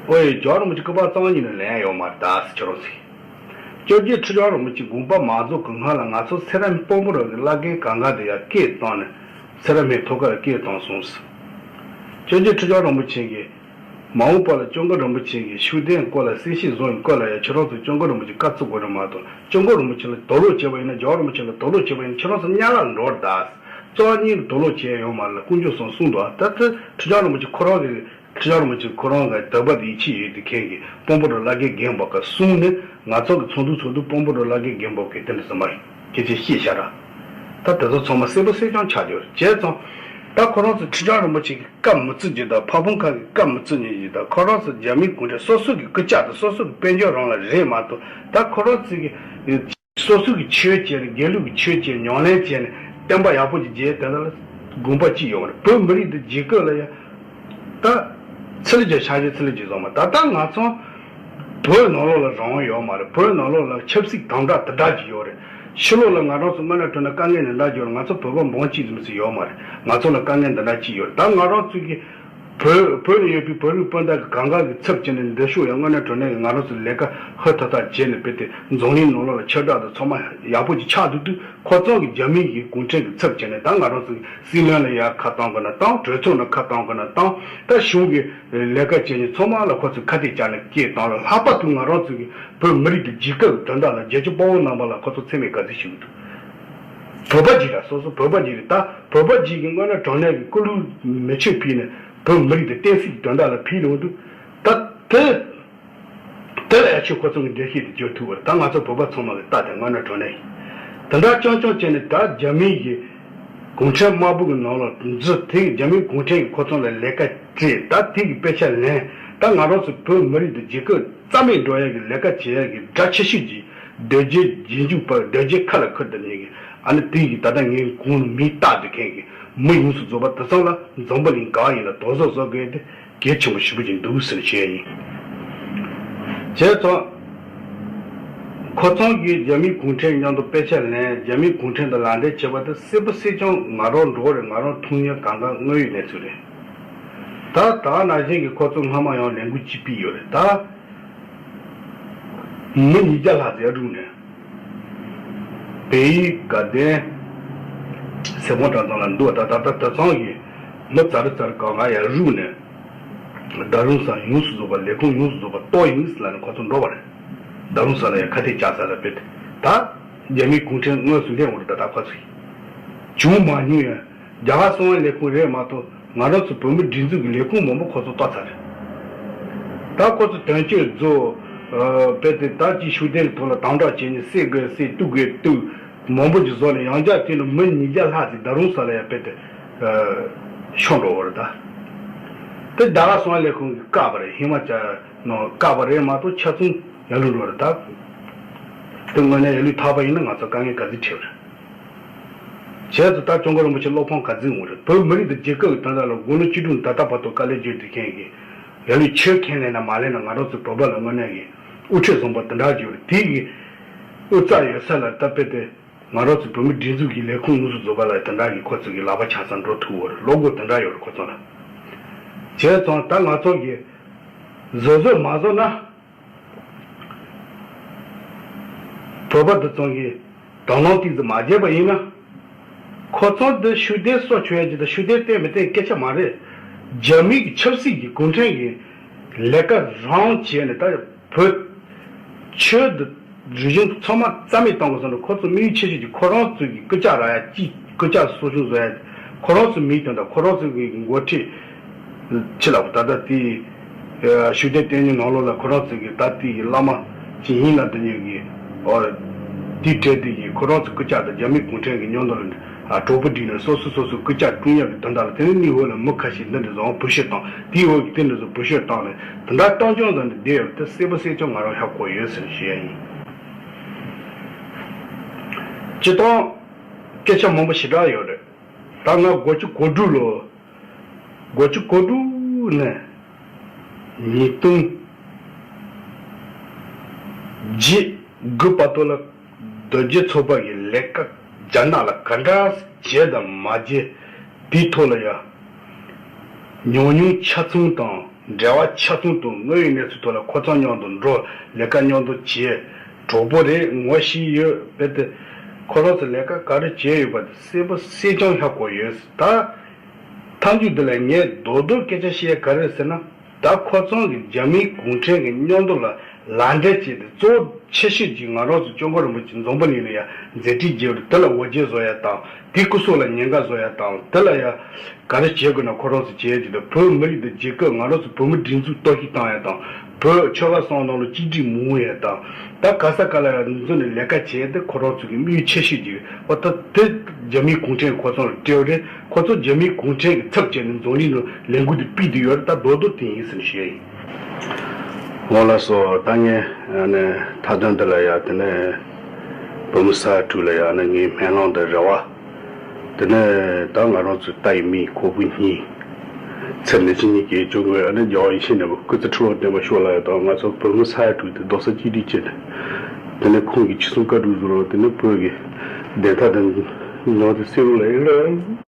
ཨོ་ཡེ་རྒྱལ་བ་རིན་པོ་ཆེ་སྐུ་པར་རྩ་བ་ཉིད་ནས་ལེན་ཡོད་མ་རེད་ད་ཟེར་ཁྱོད་རང་ཚོས། སྐྱབས་རྗེ་ཁྲི་བྱང་རིན་པོ་ཆེ་དགོངས་པ་མ་རྫོགས་ཀྱི་སྔ་ལ་ང་ཚོ་སེ་ར་སྤོམ་པོ་རི་གི་བླ་རྒན་གང་ག་དེ་ཡར་སྐད་བཏང་ནས་སེ་ར་སྨད་ཐོག་ཁ་ལ་སྐད་བཏང་སོང་ཟེར། སྐྱབས་རྗེ་ཁྲི་བྱང་རིན་པོ་ཆེ་གིས་མ་འོངས་པ་ལ་སྐྱབས་མགོན་རིན་པོ་ཆེ་གིས་ཤུགས་ལྡན་སྐོར་ལ་གསལ་བཤད་བཟོ་ཡི་སྐོར་ལ་ཡང་ཁྱེད་རང་ཚོས་སྐྱབས་མགོན་རིན་པོ་ཆེ་བཀའ་བརྩི་དགོས་རེད་མ་གཏོགས། སྐྱབས་མགོན་རིན་པོ་ཆེ་ལ་དོགས་སློང་བྱས་པ་ཡིན་ན། རྒྱལ་བ་རིན་པོ་ཆེ་ལ་དོགས་སློང་བྱས་པ་ཡིན་ན་ཁྱེད་རང་ཚོ་དམྱལ་བར་འགྲོ་ད། རྩ་བ་ཉིད་ནས་དོགས་སློང་བྱས་ཡོད་མ་རེད་ལ་དཀོན་མཆོག་གསུམ་གསུངས་འདུག་ཨ། ད་ལྟ་ཁྲི་བྱང་རིན་པོ་ཆེ་ཁོ་རང་གི་ཁྲི་བྱང་རིན་པོ་ཆེ་ཁོ་རང་གི་དད་པ་དང་ཡིད་ཆེས་ཡོད་དེ་མཁན་གྱི་སྤོམ་པོ་རི་བླ་རྒན་རྒན་པ་ཀ་གསུངས་ནས་ང་ཚོ་གི་ཚོགས་འདུ་ཚོགས་དུས་སྤོམ་པོ་རི་བླ་རྒན་རྒན་པ་ཀའི་དེ་འདྲ་ཟེར་མ་རེད། སྐད་ཆ་བཤད་བཞག་ར། ད་དེ་ཚོ་ཚང་མ་གསལ་པོ་གསལ་རྐྱང་ཆགས་ཡོད་རེད། བྱས་ཙང་ད་ཁོ་རང་ཚོ་ཁྲི་བྱང་རིན་པོ་ཆེ་གི་བཀའ་མི་བརྩི་རྒྱུ་དང་ཕ་བོང་ཁ་གི་བཀའ་མི་བརྩི་རྒྱུ་དང་ཁོ་རང་ཚོ་རྒྱ་མིའི་གུང་ཁྲན་སོ་སོ་གི་སྐུ་ཕྱྭ་དང་སོ་སོ་གི་དཔལ་འབྱོར་རང་ལ་རེད་མ་གཏོགས། ད་ཁོ་རང་ཚོ་གི་སོ་སོ་གི་ཆོས་བྱས་ནས་དགེ་ལུགས་ཀྱི་ཆོས་བྱས་ཉམས་ལེན་བྱས་ནས་བསྟན་པ་ཡག་པོ་ཅིག་བྱས་དེ་ལ་དགོངས་པ་ཅི་ཡོད་རེད། བོད་མི་རིགས་འདི་རྒྱལ་ཁབ་ལ་ཡ་ད་ཚི་ལི་རྒྱ་ཤ་ཞེ་ཚི་ལི་རྒྱ་བཟོ་མ། ད་ལྟ་ང་ཚོ་བོད་ནང་ལོགས་ལ་རང་དབང་ཡོད་མ་རེད། བོད་ནང་ལོགས་ལ་ཆབ་སྲིད་དམ་དྲག་དེ་འདྲ་ཅིག་ཡོད་རེད། ཕྱི་ལོགས་ལ་ང་རང་ཚོ་དངོས་གནས་དྲང་གནས་དཀའ་ངལ་འདི་འདྲ་ཅིག་ཡོད་རེད། ང་ཚོ་བོད་པ་འབངས་གཅིག་ཙམ་ཞིག་ཡོད་མ་རེད། ང་ཚོ་ལ་དཀའ་ངལ་འདི་འདྲ་ཅིག་ཡོད་རེད། ད་ང་རང་ཚོ་གི་བོད་བོད་ནས་ཡོད་པའི་བོད་རིགས་སྤུན་ཟླ་གི་གང་ག་གི་ཚབ་བྱས་ནས་འདི་ཤོག་ཡ། དངོས་གནས་དྲང་གནས་ཀྱི་ང་རང་ཚོ་ལས་ཀ་ཧུར་ཐག་ཐག་བྱས་ནས་དཔེ་དེ་འཛམ་གླིང་ནང་ལོགས་ལ་ཁྱབ་བསྒྲགས་དང་ཚང་མ་ཡག་པོ་ཅིག་ཆགས་འདུག་དུས། ཁོ་ཚང་གི་རྒྱ་མི་གི་གུང་ཁྲན་གི་ཚབ་བྱས་ནས་ད་ང་རང་ཚོ་སྲིད་བློན་ལ་ཡ་ཁ་བཏང་དགོས་ན་བཏང་། གྲོས་ཚོགས་ལ་ཁ་བཏང་དགོས་ན་བཏང་། ད་གཞུང་གི་ལས་ཀ་བྱེད་མཁན་ཚང་མ་ལ་ཁོ་ཚོས་ཁ་གཏད་བཅག་ནས་སྐད་བཏང་ལ། ལྷག་པར་དུ་ང་རང་ཚོ་གི་བོད་མི་རིགས་དེ་རྒྱལ་ཁབ་ཀྱི་དོན་དག་ལ་རྒྱལ་གཅེས་དཔའ་བོ་རྣམ་པ་ལ་ཁོ་ཚོ་མཚན་སྨད་ག་ཚོད་ཞུ་གི་འདུག་བོད་པ་ཅིག་ར། སོ་སོ་བོད་པ་ཅིག་རེད། ད་བོད་པ་ཅིག་གི་དངོས་གནས་དྲང་གནས་ཀྱི་སྐུ་ལུས་མེ་མཆོད་ཕུལ་ནས་བོད་མི་རིགས་དེ་བསྟན་སྲིད་ཀྱི་དོན་དག་ལ་ཕུལ་ཡོང་དུས། ད་དེ་དེ་ལ་ཡ་ཆོས་ཁོ་ཚོ་གི་འགྲེལ་བཤད་དེ་བརྗོད་ཐུབ་པ་རེད། ད་ང་ཚོ་བོད་པ་ཚང་མ་གི་ལྟ་དེ་དངོས་གནས་དྲང་གནས་ཡིན། དེ་འདྲ་རྐྱང་རྐྱང་བྱས་ནས་ད་རྒྱ་མི་གི་གུང་ཁྲན་དམར་པོ་གི་ནང་ལ་འཛུལ། དེ་རྒྱ་མི་གུང་ཁྲན་གྱིས་ཁོ་ཚོ་ལ་ལས་ཀ་སྤྲད། ད་དེ་གི་དཔེ་ཆ་ལེན། ད་ང་རང་ཚོ་བོད་མི་རིགས་དེ་རྒྱལ་ཁབ་རྩ་མེད་འགྲོ་ཡ་གི་ལས་ཀ་བྱེད་ཡ་གི་དགྲ་ཆེ་ཤོས་ཀྱི་རྡོ་རྗེ་རྗེས་འཇུག་པ། རྡོ་རྗེ་ཁ་ལ་ཁུར་དེ་ཉིད་ཀྱི་ཨ་ནི་དེ་ཡི་ད་ལྟ་ངའི་གོང་ལ་མིང་བཏགས་དེ་མཁན་གྱི་མི་ཡོངས་སུ་རྫོགས་པ་དེ་ཚང་ལ་འཛམ་བུ་གླིང་གང་ཡིན་ན་དོགས་ཟོན་བཟོ་དགོས་དེ་གལ་ཆེན་པོ་ཞེ་པོ་ཅིག་འདུག་ཟེར་བཤད་ཡིན། བྱས་ཙང་ཁོ་ཚང་གིས་རྒྱ་མིའི་གུང་ཁྲན་མཉམ་དུ་དཔེ་ཆ་ལེན། རྒྱ་མིའི་གུང་ཁྲན་དང་ལག་འབྲེལ་བྱས་པ་དེ་གསལ་པོ་གསལ་རྐྱང་ང་རང་འགྲོ་རེད། ང་རང་མཐོང་མྱོང་གང་ག་དངོས་ཡོད་གནས་ཚུལ་རེད། ད་ད་ནང་བཞིན་གྱི་ཁོ་ཚོ་སྔ་མ་ཡང་ལས་འགུལ་གཅིག་སྤེལ་ཡོད་རེད། ད་མི་ཉིས་བརྒྱ་ལྷག་ཙམ་བསྒྲུགས་ནས་བལ་ཡུལ་དགའ་ལྡན་ཚེ་དབང་གྲྭ་ཚང་ལ་འདུག་ད་ད་ད་ད་ཚང་གི་མི་ཙ་རི་ཙ་རི་གང་ག་ཡར་བསྒྲུགས་ནས་རྡ་རམ་ས་ཡོངས་སུ་རྫོགས་པ་ལས་ཁུངས་ཡོངས་སུ་རྫོགས་པ་གཏོར་ཡིན་ཟེར་ལབ་ནས་ཁོ་ཚོ་འགྲོ་བ་རེད། རྡ་རམ་ས་ལ་ཡང་ཁ་གཏད་བཅག་ས་ལ་དཔེ་དེ་ད་རྒྱ་མིའི་གུང་ཁྲན་དངོས་སུ་སླེབས་འོང་རེད། ད་ད་ཁོ་ཚོ་བྱུང་མ་མྱོང་ཡང་རྒྱ་གར་གསང་བའི་ལས་ཁུངས་རེད་མ་གཏོགས་ང་རང་ཚོ་བོད་མི་སྒྲིག་འཛུགས་ཀྱི་ལས་ཁུངས་མང་པོ་ཁོ་ཚོ་གཏོར་ཚར་རེད། ད་ཁོ་ཚོ་དོན་གཅོད་རྫོགས། དཔེ་དེ་ད་ཅིག་ཤུགས་ལྡན་གྱི་ཐོག་ལ་དམ་དྲག་བྱས་ནས་བསད་དགོས་བསད། གཏུབ་དགོས་གཏུབ། མང་པོ་ཅིག་བཟོས་ནས་ཡང་བསྐྱར་དེ་ནི་མི་ཉིས་བརྒྱ་ལྷག་ཅིག་རྡ་རམ་ས་ལ་ཡང་དཔེ་དེ་ཤོར་འགྲོ་བ་རེད། ད་དེ་རྒྱ་གར་གསང་བའི་ལས་ཁུངས་ཀྱིས་བཀག་པ་རེད། ཧི་མ་ཅལ་ནང་བཀག་པ་རེད་མ་གཏོགས་ཆ་ཚང་ཡར་ལུས་འགྲོ་རེད། ད་དེ་དངོས་གནས་ཡར་ལུས་ཐར་པ་ཡིན་ན་ང་ཚོ་དཀའ་ངལ་ག་ཚོད་འཕྲད་པ་རེད། བྱས་ཙང་ད་སྐྱབས་མགོན་རིན་པོ་ཆེ་བློ་ཕམ་ག་ཚོད་འོང་རེད། བོད་མི་རིགས་དང་རྒྱལ་ཁབ་ཀྱི་དོན་དག་ལ་དགུང་ལོ་བཅུ་དྲུག་ནས་ད་ལྟ་བར་དུ་དཀའ་ལས་བརྒྱབ་བསྡད་མཁན་གྱི་ཡར་ལུས་ཆོས་ཁས་ལེན་ན་མ་ལེན་ན་ང་རང་ཚོའི་བོད་པ་ལ་དངོས་གནས་ཀྱི་དབུ་ཁྲིད་བཟང་པོ་དེ་འདྲ་ཅིག་ཡོད་རེད། དེ་གི་དབུ་རྩ་ཡོད་ས་ལ་ད་དཔེ་དེ་ང་རང་ཚོའི་བོད་མི་སྒྲིག་འཛུགས་ཀྱི་ལས་ཁུངས་དངོས་སུ་རྫོགས་པ་ལ་དེ་འདྲ་གི་ཁོ་ཚོ་གི་ལག་པ་ཆ་ཚང་འགྲོ་ཐུབ་ཡོད་རེད། བློ་སྒོ་དེ་འདྲ་ཡོད་རེད་ཁོ་ཚོ་ལ། བྱས་ཙང་ད་ང་ཚོ་གི་བཟོ་བཟོ་མ་བཟོ་ན། བོད་པ་འདི་ཚོ་གིས་དང་བླངས་ཏོག་ཙམ་མ་བརྒྱབ་པ་ཡིན་ན། ཁོ་ཚོ་འདི་ཤུགས་ལྡན་སྲོག་སྐྱོབ་ཡ་གྱི་དང་ཤུགས་ལྡན་བསྟེན་མི་བསྟེན་སྐད་ཆ་མ་རེད། རྒྱ་མི་གི་ཆབ་སྲིད་ཀྱི་གུང་ཁྲན་གྱི་ལས་ཀ་རང་བྱས་ནས་ད་བོད་ཆོས་འདི་རིག་གཞུང་ཚང་མ་རྩ་མེད་གཏོང་དགོས་བསམ་ན་ཁོ་ཚོ་དམིགས་ཡུལ་ཆེ་ཤོས་ཀྱི་ཁོ་རང་ཚོ་གི་སྐུ་ཕྱྭ་རག་ཡ་གཅིག་སྐུ་ཕྱྭ་གསོ་སྐྱོང་བཟོ་ཡ། ཁོ་རང་ཚོའི་མིང་དོན་དང་ཁོ་རང་ཚོའི་འགོ་ཁྲིད་ཕྱི་ལ་ད་ལྟ་དེའི་ཤུགས་ལྡན་བསྟེན་མཁན་ནང་ལོགས་ལ་ཁོ་རང་ཚོའི་ད་ལྟའི་བླ་མ་ཅིག་ཡིན་ལ་དེ་ཉིད་ཀྱི་ཨོ་དེའི་གྲས་དེ་ཡིས་ཁོ་རང་ཚོའི་སྐུ་ཕྱྭ་དང་རྒྱ་མི་གུང་ཁྲན་གྱི་མཉམ་དུ་ལ་གྲོགས་པོ་བསྒྲིགས་ནས་སོ་སོ་སོ་སོའི་སྐུ་ཕྱྭ་བསྐྲུན་ཡག་གི་དོན་དག་ལ། དེ་ནས་གཉིས་འོག་ལ་མི་ཁ་ཤས་འདི་འདྲ་བཟོ་བུ་ཤོད་བཏང་། དེའི་འོག་གི་དེ་འདྲ་བཟོ་བུ་ཤོད་བཏང་ནས་དེ་འདྲ་སྟོང་རྐྱང་བཟོ་ནས་བསྡད་ཡོད་པ་དེ་གསལ་པོ་གསལ་རྐྱང་ང་རང་ཧ་གོ་ཡོད་ཟེར་ཞུ་ཡ་ཡིན། སྤྱིར་བཏང་སྐད་ཆ་མང་པོ་ཞེ་དྲག་ཡོད་རེད། ད་ང་དགུ་བཅུ་གོ་དྲུག་ལོ། དགུ་བཅུ་གོ་དྲུག་ནས་ཉིས་སྟོང་བརྒྱད་དགུ་བར་དུ་ལ་རྡོ་རྗེ་ཚོགས་པ་གི་ལས་ཀ་རྒྱ་ནག་ལ་ག་འདྲ་བྱས་དང་མ་བྱས། དེའི་ཐོག་ལ་ཡ་ཉམས་མྱོང་ཆ་ཚང་དང་འབྲེལ་བ་ཆ་ཚང་དང་དངོས་ཡོད་གནས་ཚུལ་ཐོག་ལ་ཁོ་ཚང་མཉམ་དུ་འགྲོ། ལས་ཀ་མཉམ་དུ་བྱས། གྲོགས་པོ་རེད། ངོ་ཤེས་ཡོད། རྦད་དེ་ཁོ་རང་ཚོ་ལས་ཀ་ག་རེ་བྱས་ཡོད་པ་དེ་གསལ་པོ་གསལ་རྐྱང་ཧ་གོ་ཡོད། ད་མཐའ་མཇུག་འདི་ལ་ངས་རྡོག་རྡོག་སྐད་ཆ་བཤད་ག་རེ་ཟེར་ན། ད་ཁོ་ཚང་གི་རྒྱ་མིའི་གུང་ཁྲན་གྱི་མཉམ་དུ་ལ་ལག་འབྲེལ་བྱས་ཏེ། གཙོ་བོ་ཆེ་ཤོས་ཀྱི་ང་རང་ཚོ་ཅོན་ཀོན་རིན་པོ་ཆེ་འཛམ་བུ་གླིང་ལ་ཡ་མཛད་འཕྲིན་རྒྱས་པ་རེད། དེ་ལ་འོ་བརྒྱལ་བཟོ་ཡ་དང་། དེའི་སྐུ་སྲོག་ལ་ཉེན་ཁ་བཟོ་ཡ་དང་། དེ་ལ་ཡ་ག་རེ་བྱེད་དགོས་ན་ཁོ་རང་ཚོ་བྱེད་ཀྱི་འདུག་བོད་མི་རིགས་དང་རྒྱལ་ཁབ། ང་རང་ཚོ་བོད་མི་སྒྲིག་འཛུགས་གཏོར་བཤིག་བཏང་ཡ་དང་། བོད་ཆོལ་ཁ་གསུམ་ནང་ལ་གཅིག་སྒྲིལ་མི་ཡོང་ཡ་དང་། ད་ག་ས་ག་ལ་ཡ་འཛུལ་ནས་ལས་ཀ་བྱས་ཏེ་ཁོ་རང་ཚོ་གི་དམིགས་ཡུལ་ཆེ་ཤོས་ཅིག་རེད་པ། ད་དེ་རྒྱ་མིའི་གུང་ཁྲན་ཁོ་ཚོ་ལ་སྤྲད་པ་རེད། ཁོ་ཚོ་རྒྱ་མིའི་གུང་ཁྲན་གྱི་ཚབ་བྱས་ནས་འཛམ་གླིང་ནང་ལས་འགུལ་དེ་སྤེལ་དུ་ཡོད་རེད། ད་རྡོག་རྡོག་དེ་ཡིན་ཟེར་ནས་ཞུ་ཡ་ཡིན། འོ་ལགས་སོ། ད་ངས་ཨ་ནི་མཐའ་དོན་འདི་ལ་ཡ། དེ་ནས་བོད་མི་ས་ཡ་དྲུག་ལ་ཡ་ཨ་ནི་ངའི་སྨོན་ལམ་དང་རེ་བ། དེ་ནས་ད་ང་རང་ཚོའི་ལྟ་ཡི་མིག་ཁོག་པའི་སྙིང་། ཚེ་འདི་ཕྱི་གཉིས་ཀྱི་གྱོང་གུད། ཨ་ནི་རྒྱལ་བ་ཡིད་བཞིན་ནོར་བུ་སྐུ་ཚེ་ཁྲི་ལོ་བརྟན་པར་ཤོག་ལབ་ཡ་དང་། ང་ཚོ་བོད་མི་ས་ཡ་དྲུག་དེ་རྡོག་རྩ་གཅིག་སྒྲིལ་བྱས་ནས། དེ་ནས་ཁོང་གི་ཆོལ་གསུམ་བཀའ་དྲུག་བཟོ་རོགས། དེ་ནས་བོད་ཀྱི་བདེན་མཐའ་དང་ཉམས་དེ་སེལ་རོགས་ལབ་ཡ་ལ།